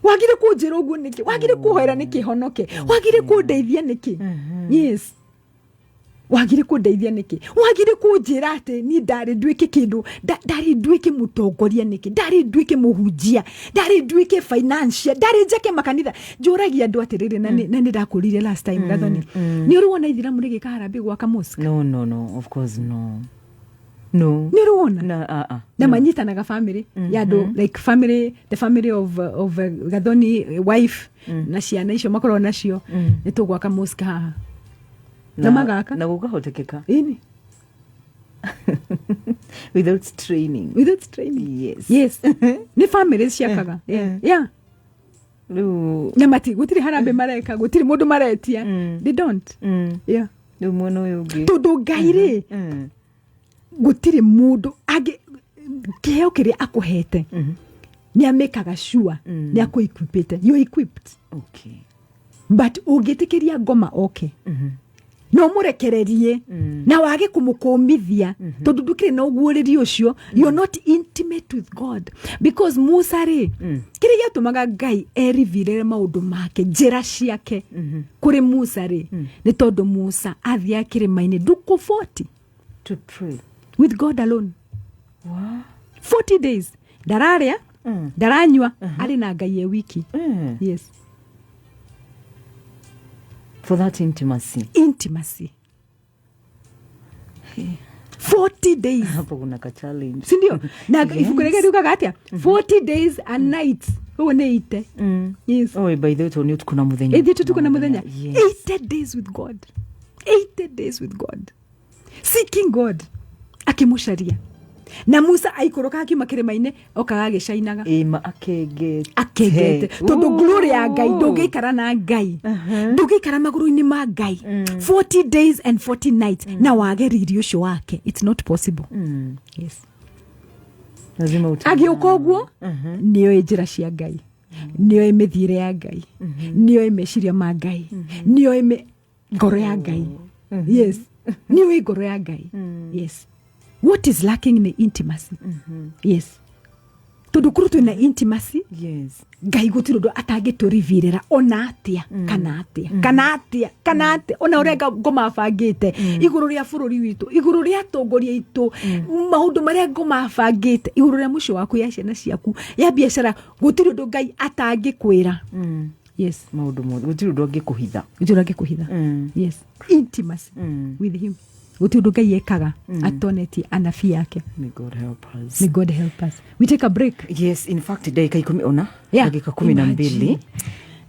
Wagire kũnjĩra ũguo nĩkĩ? Wagire kũhoera nĩkĩ honoke? Wagire kũndeithia nĩkĩ? Yes, wagire kũndeithia nĩkĩ? Wagire kũnjĩra atĩ niĩ ndarĩ nduĩke kĩndũ, ndarĩ nduĩke mũtongoria nĩkĩ? Ndarĩ nduĩke mũhunjia? Ndarĩ nduĩke financial? Ndarĩ njake makanitha? Njũragia andũ atĩrĩrĩ, na nĩ ndakũrire last time, Gathoni, nĩ ũrĩ wona ithiramu rĩgĩka harambĩ gwaka mosque? No, of course no, no. Nĩ ũrĩ wona? Na ah ah. Na manyitanaga family ya andũ, like family, the family of Gathoni, wife na ciana icio makoragwo nacio, nĩ tũgwaka mosque haha na magaka. Na gũkahotekeka? Ĩni. Without training. Without training. Yes. Yes, nĩ family ciakaga, yeah. Rĩu Na mati gũtirĩ harambĩ mareka, gũtirĩ mũndũ maretia. They don't. Yeah. Rĩu mwena ũyũ ũngĩ. Tondũ Ngai rĩ, gũtirĩ mũndũ angĩ kĩheo kĩrĩa akũhete, nĩ amĩkaga sure nĩ akũ-equipĩte. You're equipped. But ũngĩtĩkĩria ngoma oke na ũmũrekererie na wage kũmũkũmithia, tondũ ndũkĩrĩ na ũguũrĩri ũcio, you're not intimate with God. Because Musa rĩ, kĩrĩa gĩatũmaga Ngai erivirĩre maũndũ make, njĩra ciake kũrĩ Musa rĩ, nĩ tondũ Musa athiaga kĩrĩma-inĩ ndukũ 40 To pray. With God alone. Wow. 40 days ndararĩa, ndaranyua, arĩ na Ngai e wiki. Yes. For that intimacy. Intimacy, 40 days. Hapo kuna ka challenge. Sindio? Na ibuku rĩrĩa riugaga atĩa? 40 days and nights, ũguo nĩ ite. Yes. Oh, by the way, tondũ nĩ ũtukũ na mũthenya. Ĩthiĩ tũtukũ na mũthenya. Yes. 80 days with God, 80 days with God, seeking God, akĩmũcaria. Na Musa aikũrũka akiuma kĩrĩma-inĩ, okaga agĩcainaga. Ĩma akengete. Akengete tondũ glory ya Ngai, ndũngĩikara na Ngai, ndũngĩikara magũrũ-inĩ ma Ngai 40 days and 40 nights na wage riri ũcio wake. It's not possible. Yes. Lazima uta Agĩũka ũguo, nĩoĩ njĩra cia Ngai, nĩoĩ mĩthiĩre ya Ngai, nĩoĩ meciria ma Ngai, nĩoĩ ngoro ya Ngai. Yes, nĩoĩ ngoro ya Ngai. Yes, what is lacking nĩ intimacy. Yes, tondũ korwo twĩna intimacy, Ngai gũtirĩ ũndũ atangĩtũrivirĩra ona atĩa, kana atĩa, kana atĩa, kana atĩa, ona ũrĩa ngoma bangĩte igũrũ rĩa bũrũri witũ, igũrũ rĩa atongoria aitũ, maũndũ marĩa ngoma bangĩte igũrũ rĩa mũciĩ waku, ya ciana ciaku, ya biacara, gũtirĩ ũndũ Ngai atangĩkwĩra. Yes. Maũndũ mothe, gũtirĩ ũndũ angĩkũhitha. Gũtirĩ ũndũ angĩkũhitha. Yes, intimacy with him. Gũtirĩ ũndũ Ngai ekaga atonetie anabii ake. May God help us. May God help us. We take a break. Yes, in fact ndagĩka 10 ona ndagĩka 12. Imagine.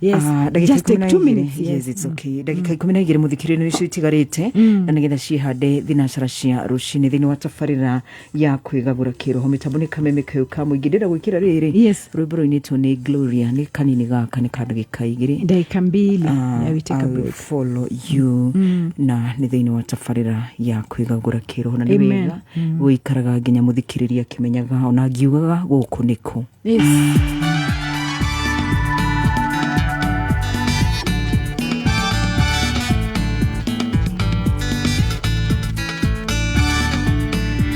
Yes. Ah, ndagĩka Just 12. take 2 minutes. Yes, it's okay. Ndagĩka 12 mũthikĩrĩrio nĩcio itigarĩte, na nĩgetha ciĩhande thinacara cia rũcinĩ thĩinĩ wa tabarĩra ya kwĩgagũra kĩroho. Mĩtambo nĩ kameme kayũ ka mũingĩ. Ndĩrenda gwĩkĩra rĩrĩ rwĩmbo rũinĩtwo nĩ Gloria, nĩ kanini gaka, nĩ ka ndagĩka 2. Ndagĩka 2. Ah, Yeah, we take I a will break. follow you, na nĩ thĩinĩ wa tabarĩra ya kwĩgagũra kĩroho, na nĩ Amen. wega gũikaraga nginya mũthikĩrĩria akĩmenyaga ona ngiugaga gũkũ nĩkũ. Yes.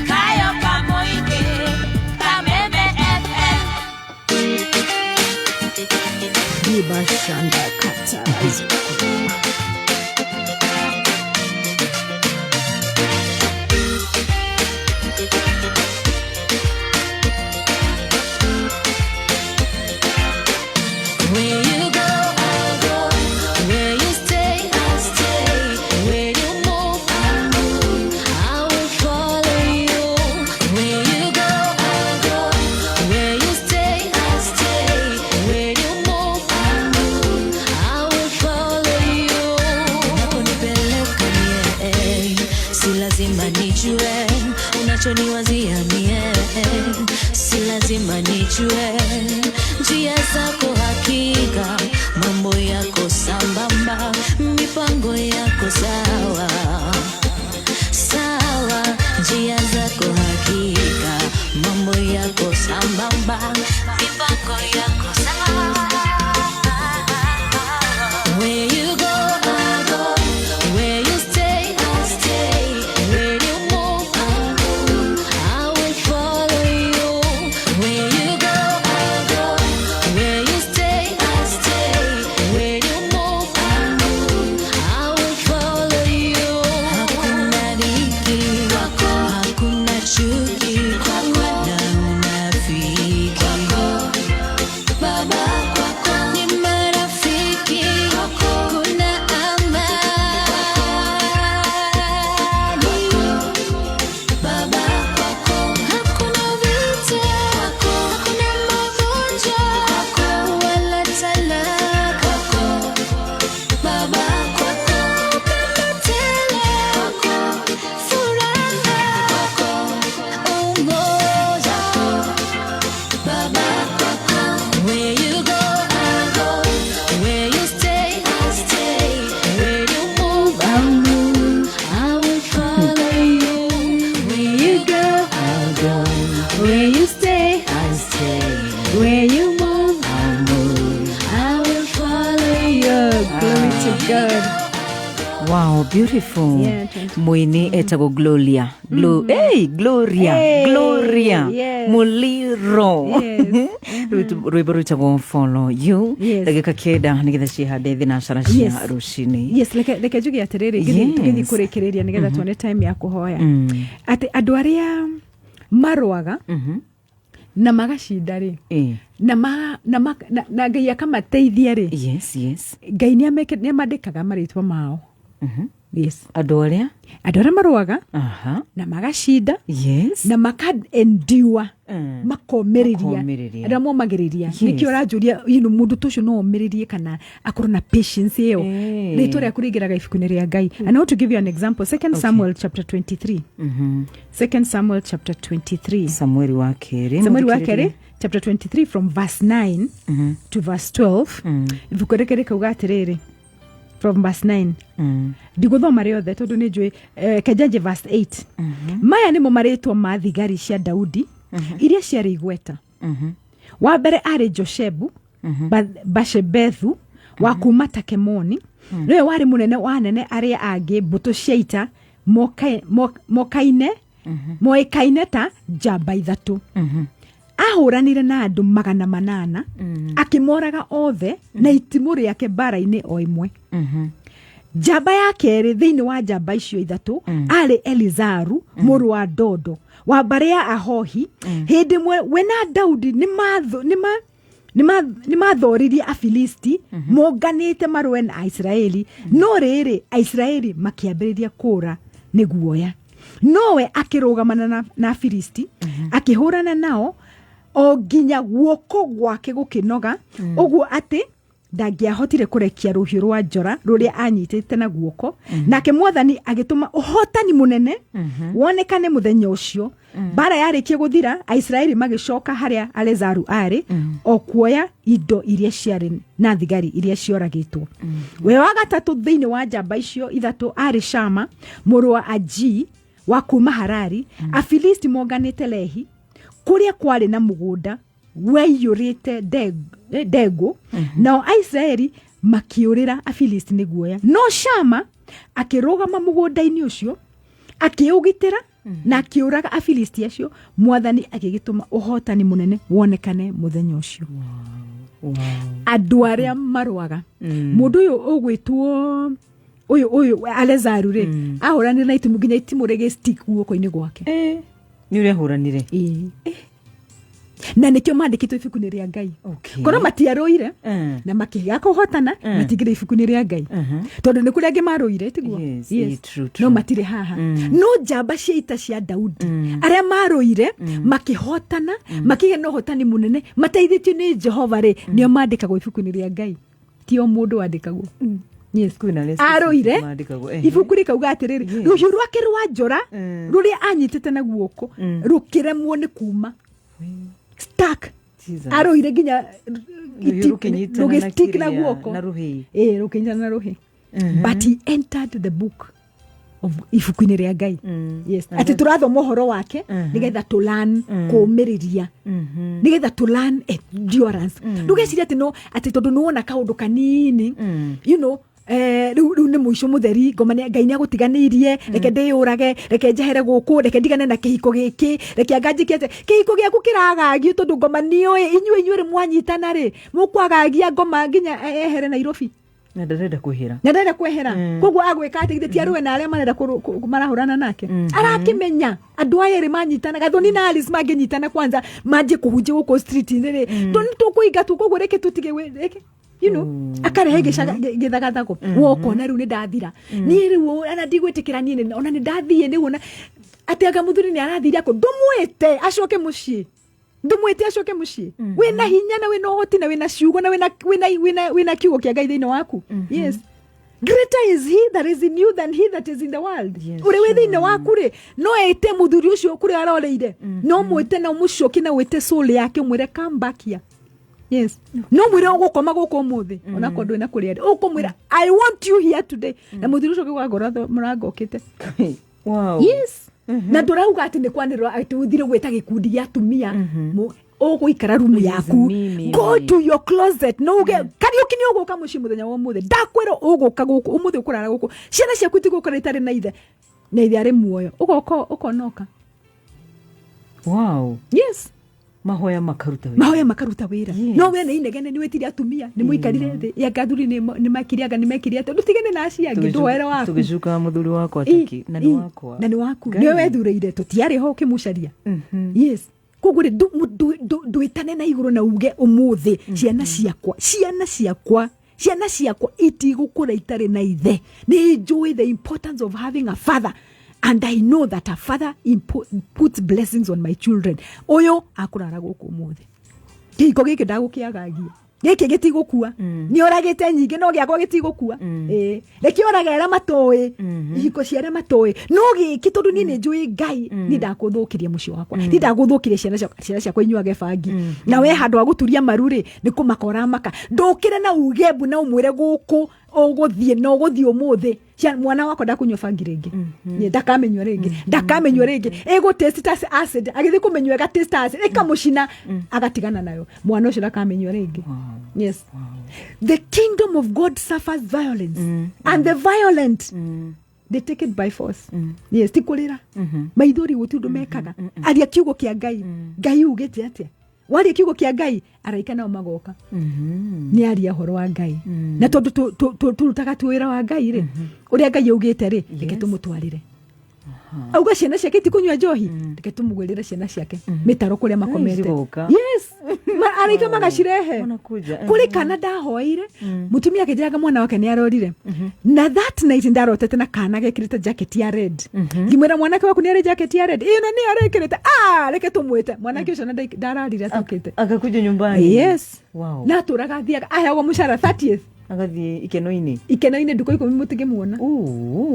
Kayo Kamoige, Kameme FM. Ibashanda kata. Where you go, I'll go. Where you stay, I'll stay. Where you move, I'll move. I will follow you. Where you go, I'll go. Where you stay, I'll stay. Where you move, I'll move. I will follow you. Unaponipeleka mie, si lazima nijue unachoniwazia mie, si lazima nijue njia zako, hakika mambo yako sambamba, mipango yako sawa sawa, njia zako hakika, mambo yako sambamba, mipango yako sawa. Where you go, I go. Where you stay, I stay. Where you move, I Beautiful. Yeah, 20. Mwini etagwo Gloria. Hey, Gloria. Hey, Gloria. yes. Muliro. Yes. Rwĩmbo rwĩtagwo Follow You. Yes. Ndagĩka 9 nĩgetha cihande thinacara cia Yes. rũcinĩ. Yes, reke njuge atĩrĩrĩ, Yes. tũgĩthiĩ kũrĩkĩrĩria nĩgetha tuone time ya kũhoya, atĩ andũ arĩa marũaga na magacinda rĩ, na, ma, na, ma, na, na Ngai akamateithia rĩ, Yes. Ngai nĩ amandĩkaga marĩtwa mao. Yes. Andũ arĩa Andũ arĩa marũaga na magacinda na maka endure, makomĩrĩria. Makomĩrĩria. Andũ arĩa momagĩrĩria. Nĩkĩo ũranjũria, mũndũ ta ũcio no omĩrĩrie kana akorwo na patience ĩyo? Rĩtwa rĩaku rĩingĩraga ibuku-inĩ rĩa Ngai. And I want to give you an example. Second Samuel chapter 23. Second Samuel chapter 23. Samueli wa kerĩ. Samueli wa Mũthikĩrĩria. kerĩ chapter 23 from verse 9 to verse 12. Ibuku rĩkĩ rĩkauga atĩrĩrĩ, from verse 9, ndigũthoma rĩothe tondũ nĩ njũĩ, kenjanjie verse 8. Maya nĩmo marĩtwa ma thigari cia Daudi iria ciarĩ igweta. Wa mbere arĩ Joshebu Bashebethu wa kuma Takemoni, nĩwe warĩ mũnene wa anene arĩa angĩ mbũtũ cia ita, mokaine moĩkaine ta njamba ithatũ. Ahũranire na andũ 800, akĩmoraga othe na itimũ rĩake mbara-inĩ o ĩmwe. Njamba ya kerĩ thĩinĩ wa njamba icio ithatũ arĩ Elizaru mũrũ wa Dodo wa mbarĩ ya Ahohi. Hĩndĩ ĩmwe we na Daudi nĩmathoririe Afilisti monganĩte marũe na Aisiraeli, no rĩrĩ, Aisiraeli makĩambĩrĩria kũũra nĩ guoya, nowe akĩrũgamana na Afilisti, akĩhũrana nao o nginya guoko gwake gũkĩnoga ũguo atĩ ndangĩahotire kũrekia rũhiũ rwa njora rũrĩa anyitĩte na guoko. Nake Mwathani agĩtũma ũhotani mũnene wonekane mũthenya ũcio. Mbara yarĩkia gũthira, Aisiraeli magĩcoka harĩa Alezaru arĩ o kuoya indo iria ciarĩ na thigari iria cioragĩtwo. We wa gatatũ thĩinĩ wa njamba icio ithatũ arĩ Shama mũrũ wa Aji wa kuma Harari. Afilisti monganĩte Lehi kũrĩa kwarĩ na mũgũnda weiyũrĩte ndengũ, nao Aisiraeli makĩũrĩra Afilisti nĩ guoya, no Shama akĩrũgama mũgũnda-inĩ ũcio, akĩũgitĩra na akĩũraga Afilisti acio. Mwathani agĩgĩtũma ũhotani mũnene wonekane mũthenya ũcio. Andũ arĩa marũaga, mũndũ ũyũ ũgwĩtwo ũyũ Alezaru rĩ, ahũranire na itimũ nginya itimũ rĩgĩ stick guoko-inĩ gwake. Nĩ ũrĩa ahũranire. Ĩĩ. Na nĩkĩo mandĩkĩtwo ibuku-inĩ rĩa Ngai. Korwo matiarũire na makĩaga kũhotana, matingĩrĩ ibuku-inĩ rĩa Ngai, tondũ nĩ kũrĩ angĩ marũire, tiguo? Yes, true, No true. matirĩ haha. No njamba cia ita cia Daudi, arĩa marũire makĩhotana, makĩgĩa na ũhotani mũnene mateithĩtio nĩ Jehova rĩ, nĩo mandĩkagwo ibuku-inĩ rĩa Ngai, ti o mũndũ wandĩkagwo. Yes. Kwĩna arĩa Arũire, mandĩkagwo, ibuku rĩkauga atĩrĩrĩ, rũhiũ rwake rwa njora rũrĩa anyitĩte na guoko rũkĩremwo nĩ kuma, stuck. Jesus. Arũire nginya Rũhiũ rũkĩnyitana na rũgĩstick na kĩrĩa, guoko. na rũhĩ. Ĩĩ, rũkĩnyitana na rũhĩ, but he entered the book of ibuku-inĩ rĩa Ngai. Yes, atĩ tũrathoma ũhoro wake nĩgetha tũ learn kũũmĩrĩria, nĩgetha tũ learn endurance. Ndũgeciria atĩ no atĩ tondũ nĩwona kaũndũ kanini, rĩu nĩ mũico mũtheri, ngoma Ngai nĩ agũtiganĩirie, reke ndĩyũrage, reke njehere gũkũ, reke ndigane na kĩhiko gĩkĩ, reke anga njĩke atĩ kĩhiko gĩaku kĩragagio, tondũ ngoma nĩoĩ inyuĩ rĩ mwanyitana rĩ, mũkwagagia ngoma nginya ehere Nairobi. Na ndarenda kwĩhĩra. Na ndarenda kwehera. Koguo agwĩka atĩ githĩ ti arũe na arĩa marenda marahũrana nake? Arakĩmenya andũ aya erĩ manyitana, Gathoni na Alice mangĩnyitana kwanza manjie kũhunjia gũkũ street-inĩ rĩ, tũkũingatwo. Koguo reke tũtige reke akarehe gĩthagathago, wokona rĩu nĩ ndathira niĩ rĩu, ona ndigwĩtĩkĩra niĩ ona nĩ ndathiĩ nĩ wona atĩ anga mũthuri nĩ arathire akũ. Ndũmwĩte acoke mũciĩ, ndũmwĩte acoke mũciĩ. Wĩna hinya na wĩna ũhoti na wĩna ciugo na wĩna kiugo kĩa Ngai thĩinĩ waku. Yes. Greater is he that is in you than he that is in the world. Ũrĩa wĩ thĩinĩ waku rĩ, no ĩte mũthuri ũcio kũrĩa aroreire, no mwĩte na ũmũcokie na wĩte soul yake, ũmwĩre, "Come back here." Yes, no mwĩre ũgũkoma gũkũ ũmũthĩ, onakorwo ndũrĩ na kũrĩa ũkũmwĩra, "I want you here today," na mũthuri ũcio ũkĩgwa ngoro mũrango ũkĩte. Yes, na ndũrauga atĩ nĩ kwanĩrĩra atĩ ũthire gwĩta gĩkundi gĩa atumia. Ũgũikara rumu yaku. Me, me, Go me. to your closet no uge, "Kariũki, nĩ ũgũka mũciĩ mũthenya wa ũmũthĩ. Ndakwĩra ũgũka gũkũ ũmũthĩ, ũkũrara gũkũ. Ciana ciaku itigũkora itarĩ na ithe, na ithe arĩ muoyo." Ũgoka ũkonoka. Yes. Mahoya makaruta wĩra. Mahoya makaruta wĩra. No we nĩ inegene, nĩ wĩtire atumia, nĩ mũikarire thĩ yanga athuri nĩ makire, anga nĩ mekire atĩa. Ndũtigane na acio angĩ, ndũhoere waku. Tũgĩcukaga mũthuri wakwa taki na nĩ wakwa. Na nĩ waku. Ngai. Nĩwe wethurĩire, tũtiarĩ ho ũkĩmũcaria. Yes, koguo rĩ, ndwĩtane na igũrũ na uge, "Ũmũthĩ ciana ciakwa, ciana ciakwa, ciana ciakwa itigũkũra itarĩ na ithe. Nĩ njũĩ the importance of having a father, and I know that a father puts blessings on my children. Ũyũ akũrara gũkũ ũmũthĩ. Kĩhiko gĩkĩ ndagũkĩagagia, gĩkĩ gĩtigũkua. Nĩ oragĩte nyingĩ, no gĩakwa gĩtigũkua. Ĩĩ, reke orage arĩa matoĩ, ihiko cia arĩa matoĩ, no gĩkĩ, tondũ niĩ nĩ njũĩ Ngai, niĩ ndakũthũkĩria mũciĩ wakwa, niĩ ndagũthũkĩria ciana ciakwa, ciana ciakwa inyuage bangi, na we handũ ha gũturia maru rĩ, nĩ kũmaka ũramaka." Ndũkĩre na uge mbu na ũmwĩre gũkũ ũgũthiĩ na ũgũthiĩ ũmũthĩ. Mwana wakwa ndakũnyua bangi rĩngĩ. Niĩ ndakamĩnyua rĩngĩ, ndakamĩnyua rĩngĩ. Ĩgũ taste ta acid, agĩthiĩ kũmĩnyua ĩga taste acid, ĩkamũcina, agatigana nayo. Mwana ũcio ndakamĩnyua rĩngĩ. Yes, the kingdom of God suffers violence, and the violent, they take it by force. Yes, ti kũrĩra maithori, gũtirĩ ũndũ mekaga. Aria kiugo kĩa Ngai. Ngai ugĩte atĩa? Waria kiugo kĩa Ngai, araika nao magoka. Nĩ aria ũhoro wa Ngai, na tondũ tũrutaga tu wĩra wa Ngai rĩ, ũrĩa Ngai augĩte rĩ, reke tũmũtwarĩre. Auga ciana ciake itikũnyua njohi, reke tũmũgwĩrĩre ciana ciake mĩtaro kũrĩa makomete. Cigoka. Yes, araika magacirehe. Wanakuja. Kũrĩ kana ndahoeire mũtumia akĩnjĩraga mwana wake nĩ arorire, na that night ndarotete na kana gekĩrĩte jacket ya red. Ngĩmwĩra, "Mwanake waku nĩ arĩ jacket ya red ĩno nĩ arekĩrĩte? Ah, reke tũmwĩte." Mwanake ũcio na ndararire atokĩte. Akakuja nyumbani. Yes. Na atũraga athiaga aheagwo mũcara 30th. Agathiĩ ikeno-inĩ. Ikeno-inĩ ndukũ 10 mũtingĩmuona.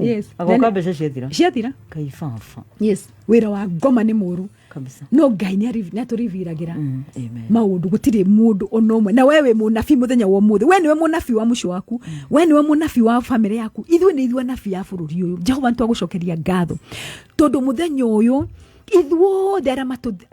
Yes. Agoka mbeca ciathira. Ciathira. Kai baba. Yes, wĩra wa ngoma nĩ mũru. Kabisa. No Ngai nĩ atũriviragĩra Amen. maũndũ. Gũtirĩ mũndũ ona ũmwe. Na we wĩ mũnabii mũthenya wa ũmũthĩ, we nĩwe mũnabii wa mũciĩ waku, we nĩwe mũnabii wa bamĩrĩ yaku. Ithuĩ nĩ ithuĩ anabii a bũrũri ũyũ. Jehova, nĩ twagũcokeria ngatho tondũ mũthenya ũyũ ithuothe arĩa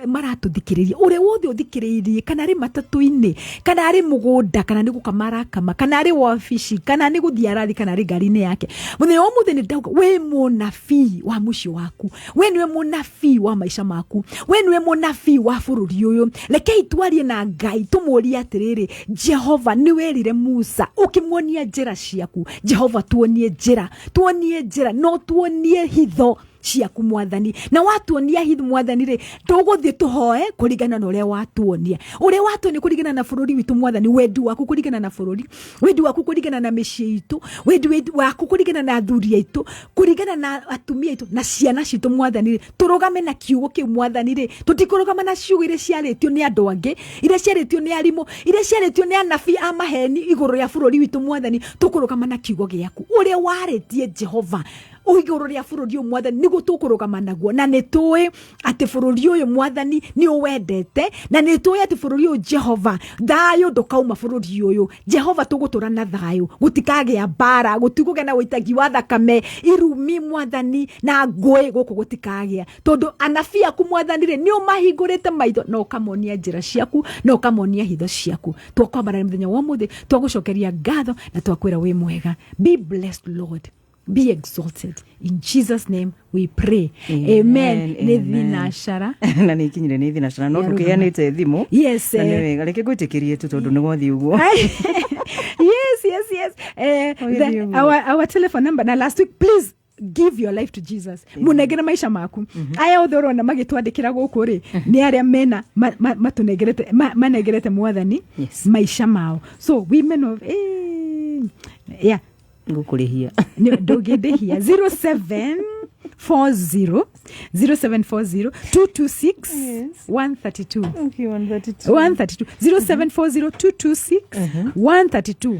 maratũthikĩrĩria, ũrĩa wothe ũthikĩrĩirie, kana arĩ matatũ-inĩ, kana arĩ mũgũnda, kana nĩ gũkama arakama, kana arĩ wabici, kana nĩ gũthiĩ arathi, kana arĩ ngari-inĩ yake, mũthenya wa ũmũthĩ nĩ ndauga wĩ mũnabii wa mũciĩ waku, we nĩwe mũnabii wa maica maku, we nĩwe mũnabii wa bũrũri ũyũ. Rekei twarie na Ngai, tũmũrie atĩrĩrĩ, "Jehova, nĩ werire Musa ũkĩmuonia njĩra ciaku. Jehova, tuonie njĩra, tuonie njĩra, no tuonie hitho ciaku, Mwathani. Na watuonia hitho, Mwathani rĩ, tũgũthiĩ tũhoe kũringana na ũrĩa watuonia, ũrĩa watuonia kũringana na bũrũri witũ. Mwathani, wendi waku kũringana na bũrũri, wendi waku kũringana na mĩciĩ itũ, wendi waku kũringana na athuri aitũ, kũringana na atumia aitũ na ciana citũ. Mwathani rĩ, tũrũgame na kiugo kĩu. Mwathani rĩ, tũtikũrũgama na ciugo iria ciarĩtio nĩ andũ angĩ, iria ciarĩtio nĩ arimũ, iria ciarĩtio nĩ anabii a maheni igũrũ rĩa bũrũri witũ. Mwathani, tũkũrũgama na kiugo gĩaku ũrĩa warĩtie, Jehova, igũrũ rĩa bũrũri ũyũ. Mwathani, nĩguo tũkũrũgama naguo, na nĩ tũĩ atĩ bũrũri ũyũ, Mwathani, nĩ ũwendete, na nĩ tũĩ atĩ bũrũri ũyũ, Jehova, thayũ ndũkauma bũrũri ũyũ. Jehova, tũgũtũra na thayũ, gũtikagĩa mbara, gũtikũgĩa na ũitangi wa thakame, irumi, Mwathani, na ngũĩ gũkũ gũtikagĩa, tondũ anabii aku, Mwathani rĩ, nĩ ũmahingũrĩte maitho na ũkamonia njĩra ciaku na ũkamonia hitho ciaku. Twakwambarara mũthenya wa ũmũthĩ, twagũcokeria ngatho na twakwĩra wĩ mwega. Be blessed, Lord, be exalted. In Jesus' name we pray, amen. Nĩ thinacara. Na nä ikinyire nä thinacara, no Nĩ ndå kä heanä te thimå. Yes, Na nä wega, reke ngwä tä kä rie tu tondå nä gwathiä å guo. Yes. Ũgĩthiĩ ũguo. Our telephone number, na last week, please give your life to Jesus, munengere maica maku. Aya othe ũrona magĩtwandĩkĩra gũkũ rĩ, nĩ arĩa mena matũnengerete manengerete Mwathani maica mao. So women of yeah. Ngå kå rä hia. Ndũngĩndĩhia. 0740 0740 226 132. 132, 0740 226 132.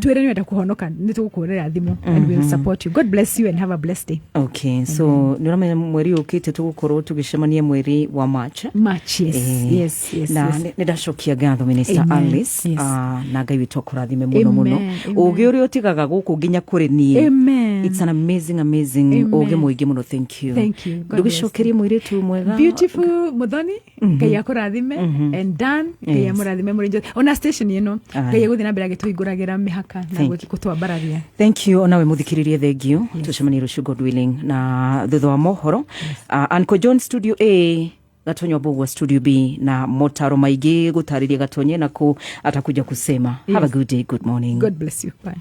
Twĩre nĩ wenda kũhonoka, nĩ tũgũkũrĩra thimũ and we'll support you. God bless you and have a blessed day. Okay, so nä å ramenya mweri å kä te tå gå korwo tå gä cemania mweri wa March. March, yes. Na nä ndacokia ngatho, Minister Amen. Alice. Yes. Ah, na Ngai witå akårathime må no må no. Amen, amen. Å gä å rä a å tigaga gå kå nginya kå rä niä. Amen. Amen. It's an amazing, amazing Amen. ũgĩ mũingĩ mũno. Thank you. Thank you. God bless. Ndũgĩcokerie mũirĩtu mwega. Beautiful Muthoni, Ngai akũrathime, and Dan, Ngai amũrathime mũrĩ njothe, ona station ĩno. Aye. Ngai egũthiĩ na mbere agĩtũhingũragĩra mĩhaka na Thank gũtwambararia. Thank you. Onawe muthikiririe, thengio. Tucemanie rucio, God willing, na thutha wa mohoro. Uncle John studio A, Gatonyo Mbugua studio B, na motaro maingĩ gũtarĩria Gatonye na kũ atakuja kusema. Have a good day, good morning. God bless you. Bye.